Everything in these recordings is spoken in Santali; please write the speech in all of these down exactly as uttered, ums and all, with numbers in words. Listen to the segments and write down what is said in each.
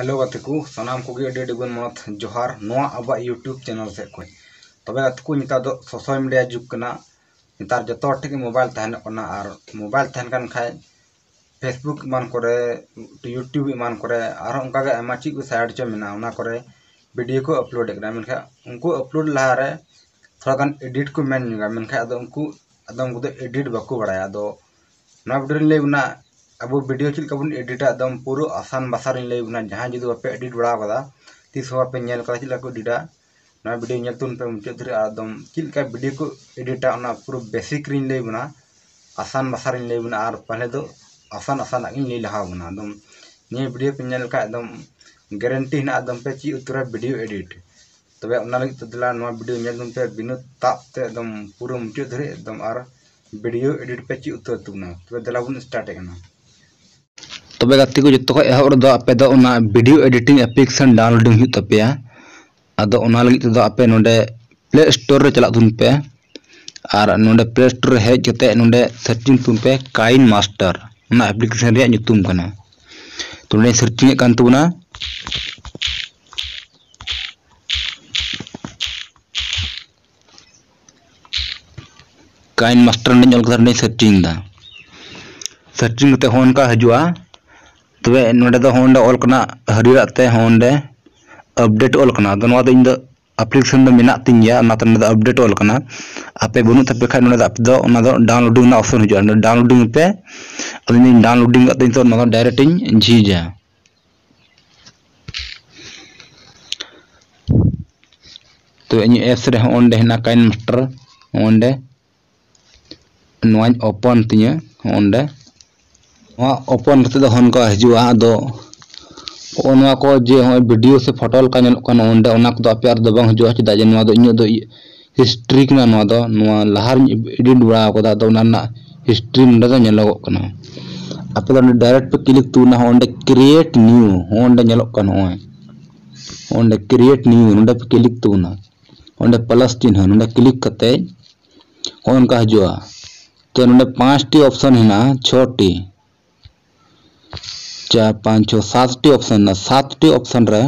ᱦᱮᱞᱳ ᱜᱟᱛᱮ ᱠᱚ, ᱥᱟᱱᱟᱢ ᱠᱚᱜᱮ ᱟᱹᱰᱤ ᱟᱹᱰᱤ ᱜᱩᱱ ᱢᱟᱱᱚᱛ ᱡᱚᱦᱟᱨ ᱱᱚᱣᱟ ᱟᱵᱚᱣᱟᱜ YouTube ᱪᱮᱱᱮᱞ ᱥᱮᱫ ᱠᱷᱚᱱ᱾ ᱛᱚᱵᱮ ᱜᱟᱛᱮ ᱠᱚ, ᱱᱮᱛᱟᱨ ᱫᱚ ᱥᱳᱥᱟᱞ ᱢᱤᱰᱤᱭᱟ ᱡᱩᱜᱽ ᱠᱟᱱᱟ᱾ ᱱᱮᱛᱟᱨ ᱡᱚᱛᱚ ᱦᱚᱲ ᱴᱷᱮᱱ ᱜᱮ ᱢᱳᱵᱟᱭᱤᱞ ᱛᱟᱦᱮᱱᱚᱜ ᱠᱟᱱᱟ, ᱟᱨ ᱢᱳᱵᱟᱭᱤᱞ ᱛᱟᱦᱮᱱ ᱠᱟᱱ ᱠᱷᱟᱡ Facebook ᱮᱢᱟᱱ ᱠᱚᱨᱮ, YouTube ᱮᱢᱟᱱ ᱠᱚᱨᱮ, ᱟᱨᱦᱚᱸ ᱚᱱᱠᱟᱜᱮ ᱟᱭᱢᱟ ᱪᱮᱫ ᱠᱚ ᱥᱟᱭᱤᱴ ᱪᱚ ᱢᱮᱱᱟᱜᱼᱟ, ᱚᱱᱟ ᱠᱚᱨᱮ ᱵᱷᱤᱰᱤᱭᱳ ᱠᱚ ᱟᱯᱞᱳᱰᱮᱫ ᱠᱟᱱᱟ᱾ ᱢᱮᱱᱠᱷᱟᱱ ᱩᱱᱠᱩ ᱟᱯᱞᱳᱰ ᱞᱟᱦᱟᱨᱮ ᱛᱷᱚᱲᱟ ᱜᱟᱱ ᱮᱰᱤᱴ ᱠᱚ ᱢᱮᱱ ᱧᱚᱜᱟ, ᱢᱮᱱᱠᱷᱟᱱ ᱟᱫᱚ ᱩᱱᱠᱩ ᱟᱫᱚᱢ ᱠᱚᱫᱚ ᱮᱰᱤᱴ ᱵᱟᱠᱚ ᱵᱟᱲᱟᱭᱟ᱾ ᱟᱫᱚ ᱱᱚᱣᱟ ᱵᱷᱤᱰᱤᱭᱳ ᱨᱮᱧ ᱞᱟᱹᱭ ᱵᱚᱱᱟ, ᱟᱵᱚ ᱵᱷᱤᱰᱤᱭᱳ ᱪᱮᱫ ᱞᱮᱠᱟ ᱵᱚᱱ ᱮᱰᱤᱴᱟ, ᱮᱠᱫᱚᱢ ᱯᱩᱨᱟᱹ ᱟᱥᱟᱱ ᱵᱷᱟᱥᱟ ᱨᱮᱧ ᱞᱟᱹᱭ ᱵᱚᱱᱟ᱾ ᱡᱟᱦᱟᱸᱭ ᱡᱩᱫᱤ ᱵᱟᱯᱮ ᱮᱰᱤᱴ ᱵᱟᱲᱟ ᱟᱠᱟᱫᱟ, ᱛᱤᱥ ᱦᱚᱸ ᱵᱟᱯᱮ ᱧᱮᱞ ᱠᱟᱫᱟ ᱪᱮᱫ ᱞᱮᱠᱟ ᱠᱚ ᱮᱰᱤᱴᱟ, ᱱᱚᱣᱟ ᱵᱷᱤᱰᱤᱭᱳ ᱧᱮᱞ ᱛᱟᱵᱚᱱ ᱯᱮ ᱢᱩᱪᱟᱹᱫ ᱫᱷᱟᱹᱨᱤᱡ᱾ ᱟᱨ ᱮᱠᱫᱚᱢ ᱪᱮᱫ ᱞᱮᱠᱟ ᱵᱷᱤᱰᱤᱭᱳ ᱠᱚ ᱮᱰᱤᱴᱟ, ᱚᱱᱟ ᱯᱩᱨᱟᱹ ᱵᱮᱥᱤᱠ ᱨᱮᱧ ᱞᱟᱹᱭ ᱵᱚᱱᱟ, ᱟᱥᱟᱱ ᱵᱷᱟᱥᱟ ᱨᱮᱧ ᱞᱟᱹᱭ ᱵᱚᱱᱟ᱾ ᱟᱨ ᱯᱟᱦᱞᱮ ᱫᱚ ᱟᱥᱟᱱ ᱟᱥᱟᱱᱟᱜ ᱜᱤᱧ ᱞᱟᱹᱭ ᱞᱟᱦᱟ ᱵᱚᱱᱟ᱾ ᱮᱠᱫᱚᱢ ᱱᱤᱭᱟᱹ ᱵᱷᱤᱰᱤᱭᱳ ᱯᱮ ᱧᱮᱞ ᱞᱮᱠᱷᱟᱡ ᱮᱠᱫᱚᱢ ᱜᱮᱨᱮᱱᱴᱤ ᱦᱮᱱᱟᱜᱼᱟ, ᱮᱠᱫᱚᱢ ᱯᱮ ᱪᱮᱫ ᱩᱛᱟᱹᱨᱟ ᱵᱷᱤᱰᱤᱭᱳ ᱮᱰᱤᱴ᱾ ᱛᱚᱵᱮ ᱚᱱᱟ ᱞᱟᱹᱜᱤᱫ ᱛᱮ ᱫᱮᱞᱟ ᱱᱚᱣᱟ ᱵᱷᱤᱰᱤᱭᱳ ᱧᱮᱞ ᱛᱟᱵᱚᱱ ᱯᱮ ᱵᱤᱱᱟᱹ ᱛᱟᱵ ᱛᱮ ᱮᱠᱫᱚᱢ ᱯᱩᱨᱟᱹ ᱢᱩᱪᱟᱹᱫ ᱫᱷᱟᱹᱨᱤᱡ ᱮᱠᱫᱚᱢ, ᱟᱨ ᱵᱷᱤᱰᱤᱭᱳ ᱮᱰᱤᱴ ᱯᱮ ᱪᱮᱫ ᱩᱛᱟᱹᱨ ᱛᱟᱵᱚᱱᱟ᱾ ᱛᱚᱵᱮ ᱫᱮᱞᱟ ᱵᱚᱱ ᱥᱴᱟᱨᱴ ᱮᱫ ᱠᱟᱱᱟ᱾ ᱛᱚᱵᱮ ᱜᱟᱛᱮ ᱠᱚ, ᱡᱚᱛᱚ ᱠᱷᱚᱡ ᱮᱦᱚᱵ ᱨᱮᱫᱚ ᱟᱯᱮ ᱫᱚ ᱚᱱᱟ ᱵᱷᱤᱰᱤᱭᱳ ᱮᱰᱤᱴᱤᱝ ᱮᱯᱞᱤᱠᱮᱥᱚᱱ ᱰᱟᱣᱩᱱᱞᱳᱰᱤᱝ ᱦᱩᱭᱩᱜ ᱛᱟᱯᱮᱭᱟ᱾ ᱟᱫᱚ ᱚᱱᱟ ᱞᱟᱹᱜᱤᱫ ᱛᱮᱫᱚ ᱟᱯᱮ ᱱᱚᱰᱮ ᱯᱞᱮ ᱥᱴᱳᱨ ᱨᱮ ᱪᱟᱞᱟᱜ ᱛᱟᱵᱚᱱ ᱯᱮ, ᱟᱨ ᱱᱚᱰᱮ ᱯᱞᱮ ᱥᱴᱳᱨ ᱨᱮ ᱦᱮᱡ ᱠᱟᱛᱮ ᱱᱚᱰᱮ ᱥᱟᱨᱪᱤᱝ ᱛᱟᱵᱚᱱ ᱯᱮ ᱠᱟᱭᱤᱱ ᱢᱟᱥᱴᱟᱨ, ᱚᱱᱟ ᱮᱯᱞᱤᱠᱮᱥᱚᱱ ᱨᱮᱭᱟᱜ ᱧᱩᱛᱩᱢ ᱠᱟᱱᱟ᱾ ᱛᱚ ᱱᱚᱰᱮᱧ ᱥᱟᱨᱪᱤᱝ ᱮᱫ ᱠᱟᱱ ᱛᱟᱵᱚᱱᱟ᱾ ᱠᱟᱭᱤᱱ ᱢᱟᱥᱴᱟᱨ ᱱᱚᱰᱮᱧ ᱚᱞ ᱠᱟᱫᱟ, ᱱᱚᱰᱮᱧ ᱥᱟᱨᱪᱤᱝ ᱮᱫᱟ᱾ ᱥᱟᱨᱪᱤᱝ ᱠᱟᱛᱮ ᱦᱚᱸ ᱚᱱᱠᱟ ᱦᱤᱡᱩᱜᱼᱟ᱾ ᱛᱚᱵᱮ ᱱᱚᱰᱮ ᱫᱚ ᱦᱚᱸ ᱚᱸᱰᱮ ᱚᱞ ᱠᱟᱱᱟ ᱦᱟᱹᱨᱭᱟᱹᱲᱟᱜ ᱛᱮ, ᱦᱚᱸ ᱚᱸᱰᱮ ᱟᱯᱰᱮᱴ ᱚᱞ ᱠᱟᱱᱟ᱾ ᱟᱫᱚ ᱱᱚᱣᱟ ᱫᱚ ᱤᱧ ᱫᱚ ᱮᱯᱞᱤᱠᱮᱥᱚᱱ ᱫᱚ ᱢᱮᱱᱟᱜ ᱛᱤᱧ ᱜᱮᱭᱟ, ᱚᱱᱟᱛᱮ ᱱᱚᱰᱮ ᱫᱚ ᱟᱯᱰᱮᱴ ᱚᱞ ᱠᱟᱱᱟ᱾ ᱟᱯᱮ ᱵᱟᱹᱱᱩᱜ ᱛᱟᱯᱮ ᱠᱷᱟᱡ ᱱᱚᱰᱮ ᱫᱚ ᱟᱯᱮ ᱫᱚ ᱚᱱᱟ ᱫᱚ ᱰᱟᱣᱩᱱᱞᱳᱰᱤᱝ ᱨᱮᱱᱟᱜ ᱚᱯᱥᱚᱱ ᱦᱤᱡᱩᱜᱼᱟ, ᱱᱚᱰᱮ ᱰᱟᱣᱩᱱᱞᱳᱰᱤᱝ ᱯᱮ᱾ ᱟᱫᱚ ᱤᱧ ᱰᱟᱣᱩᱱᱞᱳᱰᱤᱝ ᱠᱟᱜ ᱛᱤᱧ ᱛᱮ ᱱᱚᱣᱟ ᱫᱚ ᱰᱟᱭᱨᱮᱠᱴ ᱤᱧ ᱡᱷᱤᱡᱟ᱾ ᱛᱚ ᱤᱧᱟᱹᱜ ᱮᱯᱥ ᱨᱮ ᱦᱚᱸ ᱚᱸᱰᱮ ᱦᱮᱱᱟᱜᱼᱟ ᱠᱟᱭᱤᱱ ᱢᱟᱥᱴᱟᱨ, ᱦᱚᱸ ᱚᱸᱰᱮ ᱱᱚᱣᱟᱧ ᱳᱯᱮᱱ ᱛᱤᱧᱟᱹ᱾ ᱦᱚᱸ ᱚᱸᱰᱮ ᱱᱚᱣᱟ ᱳᱯᱮᱱ ᱠᱟᱛᱮ ᱫᱚ ᱦᱚᱸ ᱱᱚᱝᱠᱟ ᱦᱤᱡᱩᱜᱼᱟ᱾ ᱟᱫᱚ ᱦᱚᱸᱜᱼᱚ ᱱᱚᱣᱟ ᱠᱚ ᱡᱮ ᱦᱚᱸᱜᱼᱚᱭ ᱵᱷᱤᱰᱤᱭᱳ ᱥᱮ ᱯᱷᱳᱴᱳ ᱞᱮᱠᱟ ᱧᱮᱞᱚᱜ ᱠᱟᱱᱟ, ᱚᱸᱰᱮ ᱚᱱᱟ ᱠᱚᱫᱚ ᱟᱯᱮ ᱟᱨ ᱫᱚ ᱵᱟᱝ ᱦᱤᱡᱩᱜᱼᱟ, ᱪᱮᱫᱟᱜ ᱡᱮ ᱱᱚᱣᱟ ᱫᱚ ᱤᱧᱟᱹᱜ ᱫᱚ ᱦᱤᱥᱴᱨᱤ ᱠᱟᱱᱟ᱾ ᱱᱚᱣᱟ ᱫᱚ, ᱱᱚᱣᱟ ᱞᱟᱦᱟ ᱨᱤᱧ ᱮᱰᱤᱴ ᱵᱟᱲᱟ ᱟᱠᱟᱫᱟ, ᱟᱫᱚ ᱚᱱᱟ ᱨᱮᱱᱟᱜ ᱦᱤᱥᱴᱨᱤ ᱱᱚᱰᱮ ᱫᱚ ᱧᱮᱞᱚᱜᱚᱜ ᱠᱟᱱᱟ᱾ ᱟᱯᱮ ᱫᱚ ᱚᱸᱰᱮ ᱰᱟᱭᱨᱮᱠᱴ ᱯᱮ ᱠᱞᱤᱠ ᱛᱟᱵᱚᱱᱟ, ᱦᱚᱸ ᱚᱸᱰᱮ ᱠᱨᱤᱭᱮᱴ ᱱᱤᱭᱩ, ᱦᱚᱸ ᱚᱸᱰᱮ ᱧᱮᱞᱚᱜ ᱠᱟᱱᱟ, ᱱᱚᱜᱼᱚᱭ ᱚᱸᱰᱮ ᱠᱨᱤᱭᱮᱴ ᱱᱤᱭᱩ, ᱱᱚᱸᱰᱮ ᱯᱮ ᱠᱞᱤᱠ ᱛᱟᱵᱚᱱᱟ, ᱚᱸᱰᱮ ᱯᱞᱟᱥ ᱪᱤᱱᱦᱟᱹ, ᱱᱚᱸᱰᱮ ᱠᱞᱤᱠ ᱠᱟᱛᱮ ᱦᱚᱸᱜᱼᱚ ᱱᱚᱝᱠᱟ ᱦᱤᱡᱩᱜᱼᱟ᱾ ᱛᱚ ᱱᱚᱸᱰᱮ ᱯᱟᱸᱪᱴᱤ ᱚᱯᱥᱚᱱ ᱦᱮᱱᱟᱜᱼᱟ, ᱪᱷᱚᱴᱤ᱾ ᱪᱟᱨ, ᱯᱟᱸᱪ, ᱪᱷᱚ, ᱥᱟᱛ ᱴᱤ ᱚᱯᱥᱚᱱ ᱢᱮᱱᱟᱜᱼᱟ᱾ ᱥᱟᱛ ᱴᱤ ᱚᱯᱥᱚᱱ ᱨᱮ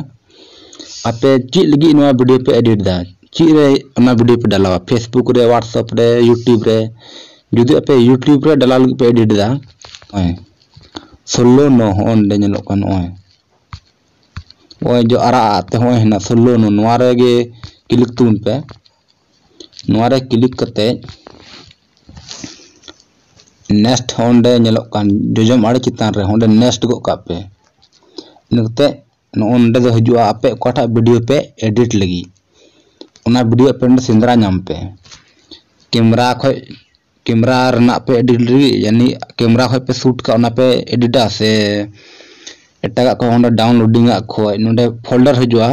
ᱟᱯᱮ ᱪᱮᱫ ᱞᱟᱹᱜᱤᱫ ᱱᱚᱣᱟ ᱵᱷᱤᱰᱤᱭᱳ ᱯᱮ ᱮᱰᱤᱴ ᱮᱫᱟ, ᱪᱮᱫ ᱨᱮ ᱚᱱᱟ ᱵᱷᱤᱰᱤᱭᱳ ᱯᱮ ᱰᱟᱞᱟᱣᱟ, ᱯᱷᱮᱥᱵᱩᱠ ᱨᱮ, ᱦᱳᱣᱟᱴᱥᱮᱯ ᱨᱮ, ᱭᱩᱴᱩᱵᱽ ᱨᱮ? ᱡᱩᱫᱤ ᱟᱯᱮ ᱭᱩᱴᱩᱵᱽ ᱨᱮ ᱰᱟᱞᱟᱣ ᱞᱟᱹᱜᱤᱫ ᱯᱮ ᱮᱰᱤᱴ ᱮᱫᱟ, ᱱᱚᱜᱼᱚᱭ ᱥᱳᱞᱳ ᱱᱚ ᱦᱚᱸᱜᱼᱚ ᱱᱚᱰᱮ ᱧᱮᱞᱚᱜ ᱠᱟᱱ, ᱱᱚᱜᱼᱚᱭ ᱱᱚᱜᱼᱚᱭ ᱡᱚ ᱟᱨᱟᱜ ᱟᱜ ᱛᱮ ᱦᱚᱸᱜᱼᱚᱭ ᱦᱮᱱᱟᱜ ᱥᱳᱞᱳ ᱱᱚ, ᱱᱚᱣᱟ ᱨᱮᱜᱮ ᱠᱞᱤᱠ ᱛᱟᱵᱚᱱ ᱯᱮ᱾ ᱱᱚᱣᱟ ᱨᱮ ᱠᱞᱤᱠ ᱠᱟᱛᱮ ᱱᱮᱠᱥᱴ ᱚᱸᱰᱮ ᱧᱮᱞᱚᱜ ᱠᱟᱱ ᱡᱚᱡᱚᱢ ᱟᱲᱮ ᱪᱮᱛᱟᱱ ᱨᱮ ᱚᱸᱰᱮ ᱱᱮᱠᱥᱴ ᱜᱚᱫ ᱠᱟᱜ ᱯᱮ᱾ ᱤᱱᱟᱹ ᱠᱟᱛᱮ ᱱᱚᱜᱼᱚ ᱱᱚᱰᱮ ᱫᱚ ᱦᱤᱡᱩᱜᱼᱟ ᱟᱯᱮ ᱚᱠᱟᱴᱟᱜ ᱵᱷᱤᱰᱤᱭᱳ ᱯᱮ ᱮᱰᱤᱴ ᱞᱟᱹᱜᱤᱫ, ᱚᱱᱟ ᱵᱷᱤᱰᱤᱭᱳ ᱟᱯᱮ ᱱᱚᱰᱮ ᱥᱮᱸᱫᱽᱨᱟ ᱧᱟᱢ ᱯᱮ᱾ ᱠᱮᱢᱨᱟ ᱠᱷᱚᱡ, ᱠᱮᱢᱨᱟ ᱨᱮᱱᱟᱜ ᱯᱮ ᱮᱰᱤᱴ ᱞᱟᱹᱜᱤᱫ, ᱭᱟᱱᱤ ᱠᱮᱢᱨᱟ ᱠᱷᱚᱡ ᱯᱮ ᱥᱩᱴ ᱠᱟᱜ ᱚᱱᱟ ᱯᱮ ᱮᱰᱤᱴᱟ ᱥᱮ ᱮᱴᱟᱜᱟᱜ ᱠᱷᱚᱡ ᱚᱸᱰᱮ ᱰᱟᱣᱩᱱᱞᱳᱰᱤᱝ ᱟᱜ ᱠᱷᱚᱡ ᱱᱚᱰᱮ ᱯᱷᱳᱞᱰᱟᱨ ᱦᱤᱡᱩᱜᱼᱟ,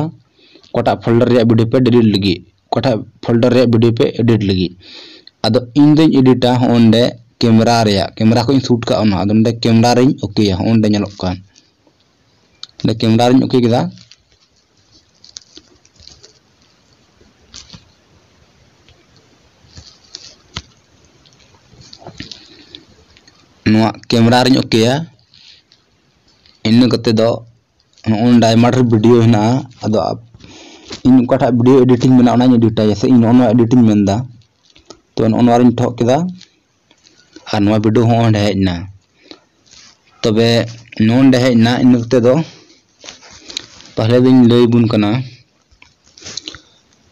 ᱚᱠᱟᱴᱟᱜ ᱯᱷᱳᱞᱰᱟᱨ ᱨᱮᱭᱟᱜ ᱵᱷᱤᱰᱤᱭᱳ ᱯᱮ ᱰᱤᱞᱤᱴ ᱞᱟᱹᱜᱤᱫ, ᱚᱠᱟᱴᱟᱜ ᱯᱷᱳᱞᱰᱟᱨ ᱨᱮᱭᱟᱜ ᱵᱷᱤᱰᱤᱭᱳ ᱯᱮ ᱮᱰᱤᱴ ᱞᱟᱹᱜᱤᱫ᱾ ᱟᱫᱚ ᱤᱧ ᱫᱚᱧ ᱮᱰᱤᱴᱟ ᱦᱚᱸᱜᱼᱚ ᱱᱚᱰᱮ ᱠᱮᱢᱨᱟ ᱨᱮᱭᱟᱜ, ᱠᱮᱢᱨᱟ ᱠᱷᱚᱡ ᱤᱧ ᱥᱩᱴ ᱠᱟᱜ ᱚᱱᱟ, ᱟᱫᱚ ᱱᱚᱰᱮ ᱠᱮᱢᱨᱟ ᱨᱮᱧ ᱳᱠᱮᱭᱟ, ᱦᱚᱸᱜᱼᱚ ᱱᱚᱰᱮ ᱧᱮᱞᱚᱜ ᱠᱟᱱ᱾ ᱱᱚᱰᱮ ᱠᱮᱢᱨᱟ ᱨᱮᱧ ᱳᱠᱮ ᱠᱮᱫᱟ᱾ ᱱᱚᱣᱟ ᱠᱮᱢᱨᱟ ᱨᱮᱧ ᱳᱠᱮᱭᱟ᱾ ᱤᱱᱟᱹ ᱠᱟᱛᱮ ᱫᱚ ᱱᱚᱜᱼᱚᱭ ᱰᱟᱭᱢᱚᱱᱰ ᱨᱮ ᱵᱷᱤᱰᱤᱭᱳ ᱦᱮᱱᱟᱜᱼᱟ᱾ ᱟᱫᱚ ᱟᱯ-, ᱤᱧ ᱚᱠᱟᱴᱟᱜ ᱵᱷᱤᱰᱤᱭᱳ ᱮᱰᱤᱴᱤᱝ ᱢᱮᱱᱟᱜᱼᱟ ᱚᱱᱟᱧ ᱮᱰᱤᱴᱟ, ᱡᱮᱭᱥᱮ ᱤᱧ ᱱᱚᱜᱼᱚ ᱱᱚᱣᱟ ᱮᱰᱤᱴᱤᱝ ᱢᱮᱱᱫᱟ᱾ ᱛᱚ ᱱᱚᱜᱼᱚ ᱱᱚᱣᱟ ᱨᱤᱧ ᱴᱷᱚᱜ ᱠᱮᱫᱟ ᱟᱨ ᱱᱚᱣᱟ ᱵᱷᱤᱰᱤᱭᱳ ᱦᱚᱸ ᱚᱸᱰᱮ ᱦᱮᱡ ᱮᱱᱟ᱾ ᱛᱚᱵᱮ ᱱᱚᱜᱼᱚ ᱱᱚᱰᱮ ᱦᱮᱡ ᱮᱱᱟ, ᱤᱱᱟᱹ ᱠᱟᱛᱮ ᱫᱚ ᱛᱟᱦᱞᱮ ᱫᱚᱧ ᱞᱟᱹᱭ ᱟᱵᱚᱱ ᱠᱟᱱᱟ᱾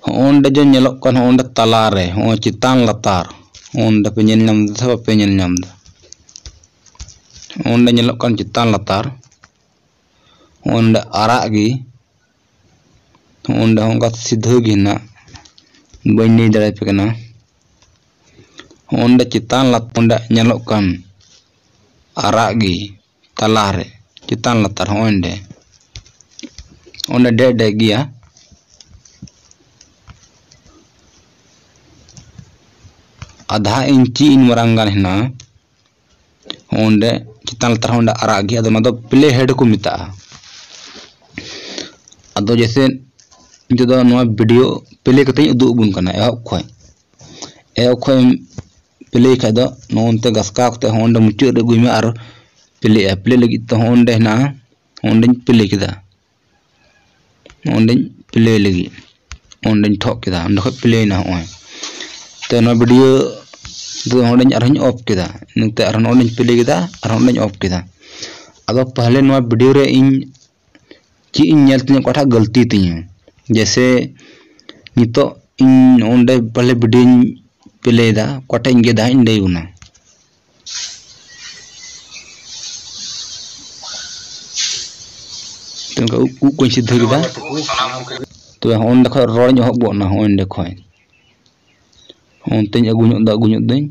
ᱦᱚᱸᱜᱼᱚ ᱱᱚᱰᱮ ᱡᱮ ᱧᱮᱞᱚᱜ ᱠᱟᱱ, ᱦᱚᱸᱜᱼᱚ ᱱᱚᱰᱮ ᱛᱟᱞᱟ ᱨᱮ, ᱦᱚᱸᱜᱼᱚᱭ ᱪᱮᱛᱟᱱ ᱞᱟᱛᱟᱨ, ᱦᱚᱸᱜᱼᱚ ᱱᱚᱰᱮ ᱯᱮ ᱧᱮᱞ ᱧᱟᱢ ᱮᱫᱟ ᱥᱮ ᱵᱟᱯᱮ ᱧᱮᱞ ᱧᱟᱢ ᱮᱫᱟ? ᱦᱚᱸᱜᱼᱚ ᱱᱚᱰᱮ ᱧᱮᱞᱚᱜ ᱠᱟᱱ ᱪᱮᱛᱟᱱ ᱞᱟᱛᱟᱨ, ᱦᱚᱸᱜᱼᱚ ᱱᱚᱰᱮ ᱟᱨᱟᱜ ᱜᱮ, ᱦᱚᱸᱜᱼᱚ ᱱᱚᱰᱮ ᱦᱚᱸ ᱚᱱᱠᱟ ᱥᱤᱫᱷᱟᱹ ᱜᱮ ᱦᱮᱱᱟᱜ, ᱵᱟᱹᱧ ᱞᱟᱹᱭ ᱫᱟᱲᱮᱭᱟᱯᱮ ᱠᱟᱱᱟ᱾ ᱦᱚᱸᱜᱼᱚ ᱱᱚᱰᱮ ᱪᱮᱛᱟᱱ ᱞᱟᱛᱟᱨ ᱚᱸᱰᱮ ᱧᱮᱞᱚᱜ ᱠᱟᱱ ᱟᱨᱟᱜ ᱜᱮ, ᱛᱟᱞᱟ ᱨᱮ, ᱪᱮᱛᱟᱱ ᱞᱟᱛᱟᱨ, ᱦᱚᱸᱜᱼᱚᱭ ᱱᱚᱰᱮ, ᱚᱸᱰᱮ ᱰᱮᱡ ᱰᱮᱡ ᱜᱮᱭᱟ᱾ ᱟᱫᱷᱟ ᱤᱧᱪᱤ ᱤᱧ ᱢᱟᱨᱟᱝ ᱜᱟᱱ ᱦᱮᱱᱟᱜᱼᱟ᱾ ᱚᱸᱰᱮ ᱪᱮᱛᱟᱱ ᱞᱟᱛᱟᱨ ᱦᱚᱸ ᱚᱸᱰᱮ ᱟᱨᱟᱜ ᱜᱮ, ᱟᱫᱚ ᱚᱱᱟ ᱫᱚ ᱯᱞᱮ ᱦᱮᱰ ᱠᱚ ᱢᱮᱛᱟᱜᱼᱟ᱾ ᱟᱫᱚ ᱡᱮᱭᱥᱮ ᱱᱤᱛᱚᱜ ᱫᱚ ᱱᱚᱣᱟ ᱵᱷᱤᱰᱤᱭᱳ ᱯᱞᱮ ᱠᱟᱛᱮᱧ ᱩᱫᱩᱜ ᱟᱵᱚᱱ ᱠᱟᱱᱟ ᱮᱦᱚᱵ ᱠᱷᱚᱡ᱾ ᱮᱦᱚᱵ ᱠᱷᱚᱡ ᱮᱢ ᱯᱞᱮᱭ ᱠᱷᱟᱡ ᱫᱚ ᱱᱚᱜᱼᱚ ᱱᱚᱱᱛᱮ ᱜᱷᱟᱥᱠᱟᱣ ᱠᱟᱛᱮ ᱦᱚᱸ ᱚᱸᱰᱮ ᱢᱩᱪᱟᱹᱫ ᱨᱮ ᱟᱹᱜᱩᱭ ᱢᱮ ᱟᱨ ᱯᱞᱮᱜᱼᱟ᱾ ᱯᱞᱮ ᱞᱟᱹᱜᱤᱫ ᱛᱮ ᱦᱚᱸ ᱚᱸᱰᱮ ᱦᱮᱱᱟᱜᱼᱟ, ᱚᱸᱰᱮᱧ ᱯᱞᱮ ᱠᱮᱫᱟ᱾ ᱚᱸᱰᱮᱧ ᱯᱞᱮ ᱞᱟᱹᱜᱤᱫ, ᱚᱸᱰᱮᱧ ᱴᱷᱚᱜ ᱠᱮᱫᱟ, ᱚᱸᱰᱮ ᱠᱷᱚᱡ ᱯᱞᱮᱭᱮᱱᱟ᱾ ᱦᱚᱸᱜᱼᱚᱭ ᱛᱚ ᱱᱚᱣᱟ ᱵᱷᱤᱰᱤᱭᱳ ᱫᱚ ᱚᱸᱰᱮᱧ ᱟᱨᱦᱚᱸᱧ ᱚᱯᱷ ᱠᱮᱫᱟ᱾ ᱤᱱᱟᱹᱛᱮ ᱟᱨᱦᱚᱸ ᱚᱸᱰᱮᱧ ᱯᱞᱮ ᱠᱮᱫᱟ, ᱟᱨᱦᱚᱸ ᱚᱸᱰᱮᱧ ᱚᱯᱷ ᱠᱮᱫᱟ᱾ ᱟᱫᱚ ᱯᱟᱦᱞᱮ ᱱᱚᱣᱟ ᱵᱷᱤᱰᱤᱭᱳ ᱨᱮ ᱤᱧ ᱪᱮᱫ ᱤᱧ ᱧᱮᱞ ᱛᱤᱧᱟᱹ, ᱚᱠᱟᱴᱟᱜ ᱜᱟᱹᱞᱛᱤ ᱛᱤᱧᱟᱹ? ᱡᱮᱭᱥᱮ ᱱᱤᱛᱚᱜ ᱤᱧ ᱚᱸᱰᱮ ᱯᱟᱦᱞᱮ ᱵᱷᱤᱰᱤᱭᱳᱧ ᱯᱞᱮᱭᱮᱫᱟ, ᱚᱠᱟᱴᱟᱜ ᱤᱧ ᱜᱮᱫᱟ ᱦᱟᱸᱜ ᱤᱧ ᱞᱟᱹᱭ ᱟᱵᱚᱱᱟ᱾ ᱛᱚ ᱚᱱᱠᱟ ᱩᱵ, ᱩᱵ ᱠᱚᱧ ᱥᱤᱫᱷᱟᱹ ᱠᱮᱫᱟ᱾ ᱛᱚᱵᱮ ᱦᱚᱸᱜᱼᱚ ᱱᱚᱸᱰᱮ ᱠᱷᱚᱡ ᱨᱚᱲᱤᱧ ᱮᱦᱚᱵ ᱜᱚᱫ ᱱᱟ, ᱦᱚᱸᱜᱼᱚ ᱱᱚᱸᱰᱮ ᱠᱷᱚᱡ᱾ ᱚᱱᱛᱮᱧ ᱟᱹᱜᱩ ᱧᱚᱜ ᱫᱟ, ᱟᱹᱜᱩ ᱧᱚᱜ ᱫᱟᱹᱧ᱾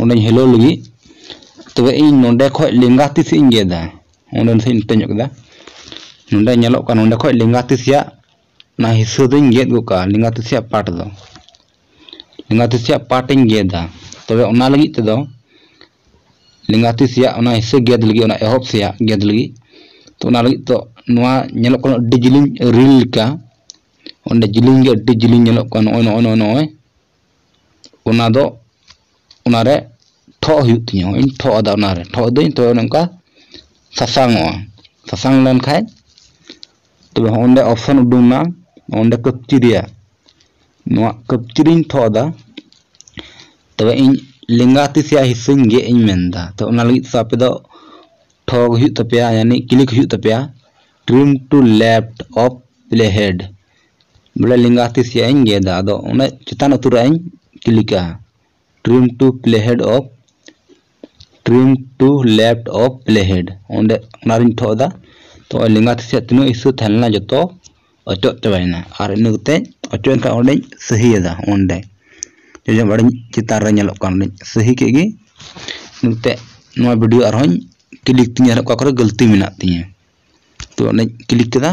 ᱚᱸᱰᱮᱧ ᱦᱮᱞᱳ ᱞᱟᱹᱜᱤᱫ᱾ ᱛᱚᱵᱮ ᱤᱧ ᱱᱚᱸᱰᱮ ᱠᱷᱚᱡ ᱞᱮᱸᱜᱟ ᱛᱤ ᱥᱮᱫ ᱤᱧ ᱜᱮᱫᱟ᱾ ᱚᱸᱰᱮ ᱥᱮᱫ ᱤᱧ ᱱᱚᱛᱮ ᱧᱚᱜ ᱠᱮᱫᱟ᱾ ᱱᱚᱸᱰᱮ ᱧᱮᱞᱚᱜ ᱠᱟᱱᱟ, ᱱᱚᱸᱰᱮ ᱠᱷᱚᱡ ᱞᱮᱸᱜᱟ ᱛᱤ ᱥᱮᱭᱟᱜ ᱚᱱᱟ ᱦᱤᱥᱟᱹ ᱫᱚᱧ ᱜᱮᱫ ᱜᱚᱫ ᱠᱟᱜᱼᱟ, ᱞᱮᱸᱜᱟ ᱛᱤ ᱥᱮᱭᱟᱜ ᱯᱟᱴ ᱫᱚ᱾ ᱞᱮᱸᱜᱟ ᱛᱤ ᱥᱮᱭᱟᱜ ᱯᱟᱴ ᱤᱧ ᱜᱮᱫᱟ᱾ ᱛᱚᱵᱮ ᱚᱱᱟ ᱞᱟᱹᱜᱤᱫ ᱛᱮᱫᱚ, ᱞᱮᱸᱜᱟ ᱛᱤ ᱥᱮᱭᱟᱜ ᱚᱱᱟ ᱦᱤᱥᱟᱹ ᱜᱮᱫ ᱞᱟᱹᱜᱤᱫ, ᱚᱱᱟ ᱮᱦᱚᱵ ᱥᱮᱭᱟᱜ ᱜᱮᱫ ᱞᱟᱹᱜᱤᱫ, ᱛᱚ ᱚᱱᱟ ᱞᱟᱹᱜᱤᱫ ᱛᱚ ᱱᱚᱣᱟ ᱧᱮᱞᱚᱜ ᱠᱟᱱᱟ ᱟᱹᱰᱤ ᱡᱤᱞᱤᱧ ᱨᱤᱞ ᱞᱮᱠᱟ, ᱚᱸᱰᱮ ᱡᱤᱞᱤᱧ ᱜᱮ ᱟᱹᱰᱤ ᱡᱤᱞᱤᱧ ᱧᱮᱞᱚᱜ ᱠᱟᱱᱟ, ᱱᱚᱜᱼᱚᱭ, ᱱᱚᱜᱼᱚᱭ, ᱱᱚᱜᱼᱚᱭ, ᱱᱚᱜᱼᱚᱭ᱾ ᱚᱱᱟ ᱫᱚ, ᱚᱱᱟᱨᱮ ᱴᱷᱚᱜ ᱦᱩᱭᱩᱜ ᱛᱤᱧᱟᱹ᱾ ᱦᱚᱸᱜᱼᱚᱭ ᱤᱧ ᱴᱷᱚᱜ ᱟᱫᱟ, ᱚᱱᱟᱨᱮ ᱴᱷᱚᱜ ᱟᱹᱫᱟᱹᱧ, ᱛᱚᱵᱮ ᱚᱱᱮ ᱚᱱᱠᱟ ᱥᱟᱥᱟᱝᱚᱜᱼᱟ᱾ ᱥᱟᱥᱟᱝ ᱞᱮᱱᱠᱷᱟᱡ ᱛᱚᱵᱮ ᱦᱚᱸ ᱚᱸᱰᱮ ᱚᱯᱥᱚᱱ ᱩᱰᱩᱝ ᱮᱱᱟ, ᱚᱸᱰᱮ ᱠᱟᱹᱯᱪᱤ ᱨᱮᱭᱟᱜ, ᱱᱚᱣᱟ ᱠᱟᱹᱯᱪᱤ ᱨᱤᱧ ᱴᱷᱚᱜ ᱟᱫᱟ᱾ ᱛᱚᱵᱮ ᱤᱧ ᱞᱮᱸᱜᱟ ᱛᱤ ᱥᱮᱭᱟᱜ ᱦᱤᱥᱟᱹᱧ ᱜᱮᱫ ᱤᱧ ᱢᱮᱱᱫᱟ᱾ ᱛᱚ ᱚᱱᱟ ᱞᱟᱹᱜᱤᱫ ᱛᱮ ᱟᱯᱮ ᱫᱚ ᱴᱷᱚᱜ ᱦᱩᱭᱩᱜ ᱛᱟᱯᱮᱭᱟ, ᱭᱟᱱᱤ ᱠᱞᱤᱠ ᱦᱩᱭᱩᱜ ᱛᱟᱯᱮᱭᱟ, trim to left of playhead, ᱵᱚᱞᱮ ᱞᱮᱸᱜᱟ ᱛᱤ ᱥᱮᱭᱟᱜ ᱤᱧ ᱜᱮᱫᱟ᱾ ᱟᱫᱚ ᱚᱱᱮ ᱪᱮᱛᱟᱱ ᱩᱛᱟᱹᱨᱟᱜ ᱤᱧ ᱠᱞᱤᱠᱟ, trim to playhead of, trim to left of playhead, ᱚᱸᱰᱮ ᱚᱱᱟᱨᱤᱧ ᱴᱷᱚᱜ ᱮᱫᱟ᱾ ᱛᱚ ᱞᱮᱸᱜᱟ ᱛᱤ ᱥᱮᱭᱟᱜ ᱛᱤᱱᱟᱹᱜ ᱦᱤᱥᱟᱹ ᱛᱟᱦᱮᱸ ᱞᱮᱱᱟ ᱡᱚᱛᱚ ᱚᱪᱚᱜ ᱪᱟᱵᱟᱭᱮᱱᱟ᱾ ᱟᱨ ᱤᱱᱟᱹ ᱠᱟᱛᱮ ᱚᱪᱚᱜ ᱮᱱ ᱠᱷᱟᱱ ᱚᱸᱰᱮᱧ ᱥᱟᱹᱦᱤᱭᱮᱫᱟ, ᱚᱸᱰᱮ ᱡᱚᱡᱚᱢ ᱟᱲᱮ ᱪᱮᱛᱟᱱ ᱨᱮ ᱧᱮᱞᱚᱜ ᱠᱟᱱ ᱚᱸᱰᱮᱧ ᱥᱟᱹᱦᱤ ᱠᱮᱫ ᱜᱮ᱾ ᱤᱱᱟᱹ ᱠᱟᱛᱮ ᱱᱚᱣᱟ ᱵᱷᱤᱰᱤᱭᱳ ᱟᱨᱦᱚᱸᱧ ᱠᱞᱤᱠ ᱛᱤᱧᱟᱹ, ᱟᱨ ᱚᱠᱟ ᱠᱚᱨᱮ ᱜᱟᱹᱞᱛᱤ ᱢᱮᱱᱟᱜ ᱛᱤᱧᱟᱹ᱾ ᱛᱚ ᱚᱱᱮᱧ ᱠᱞᱤᱠ ᱠᱮᱫᱟ᱾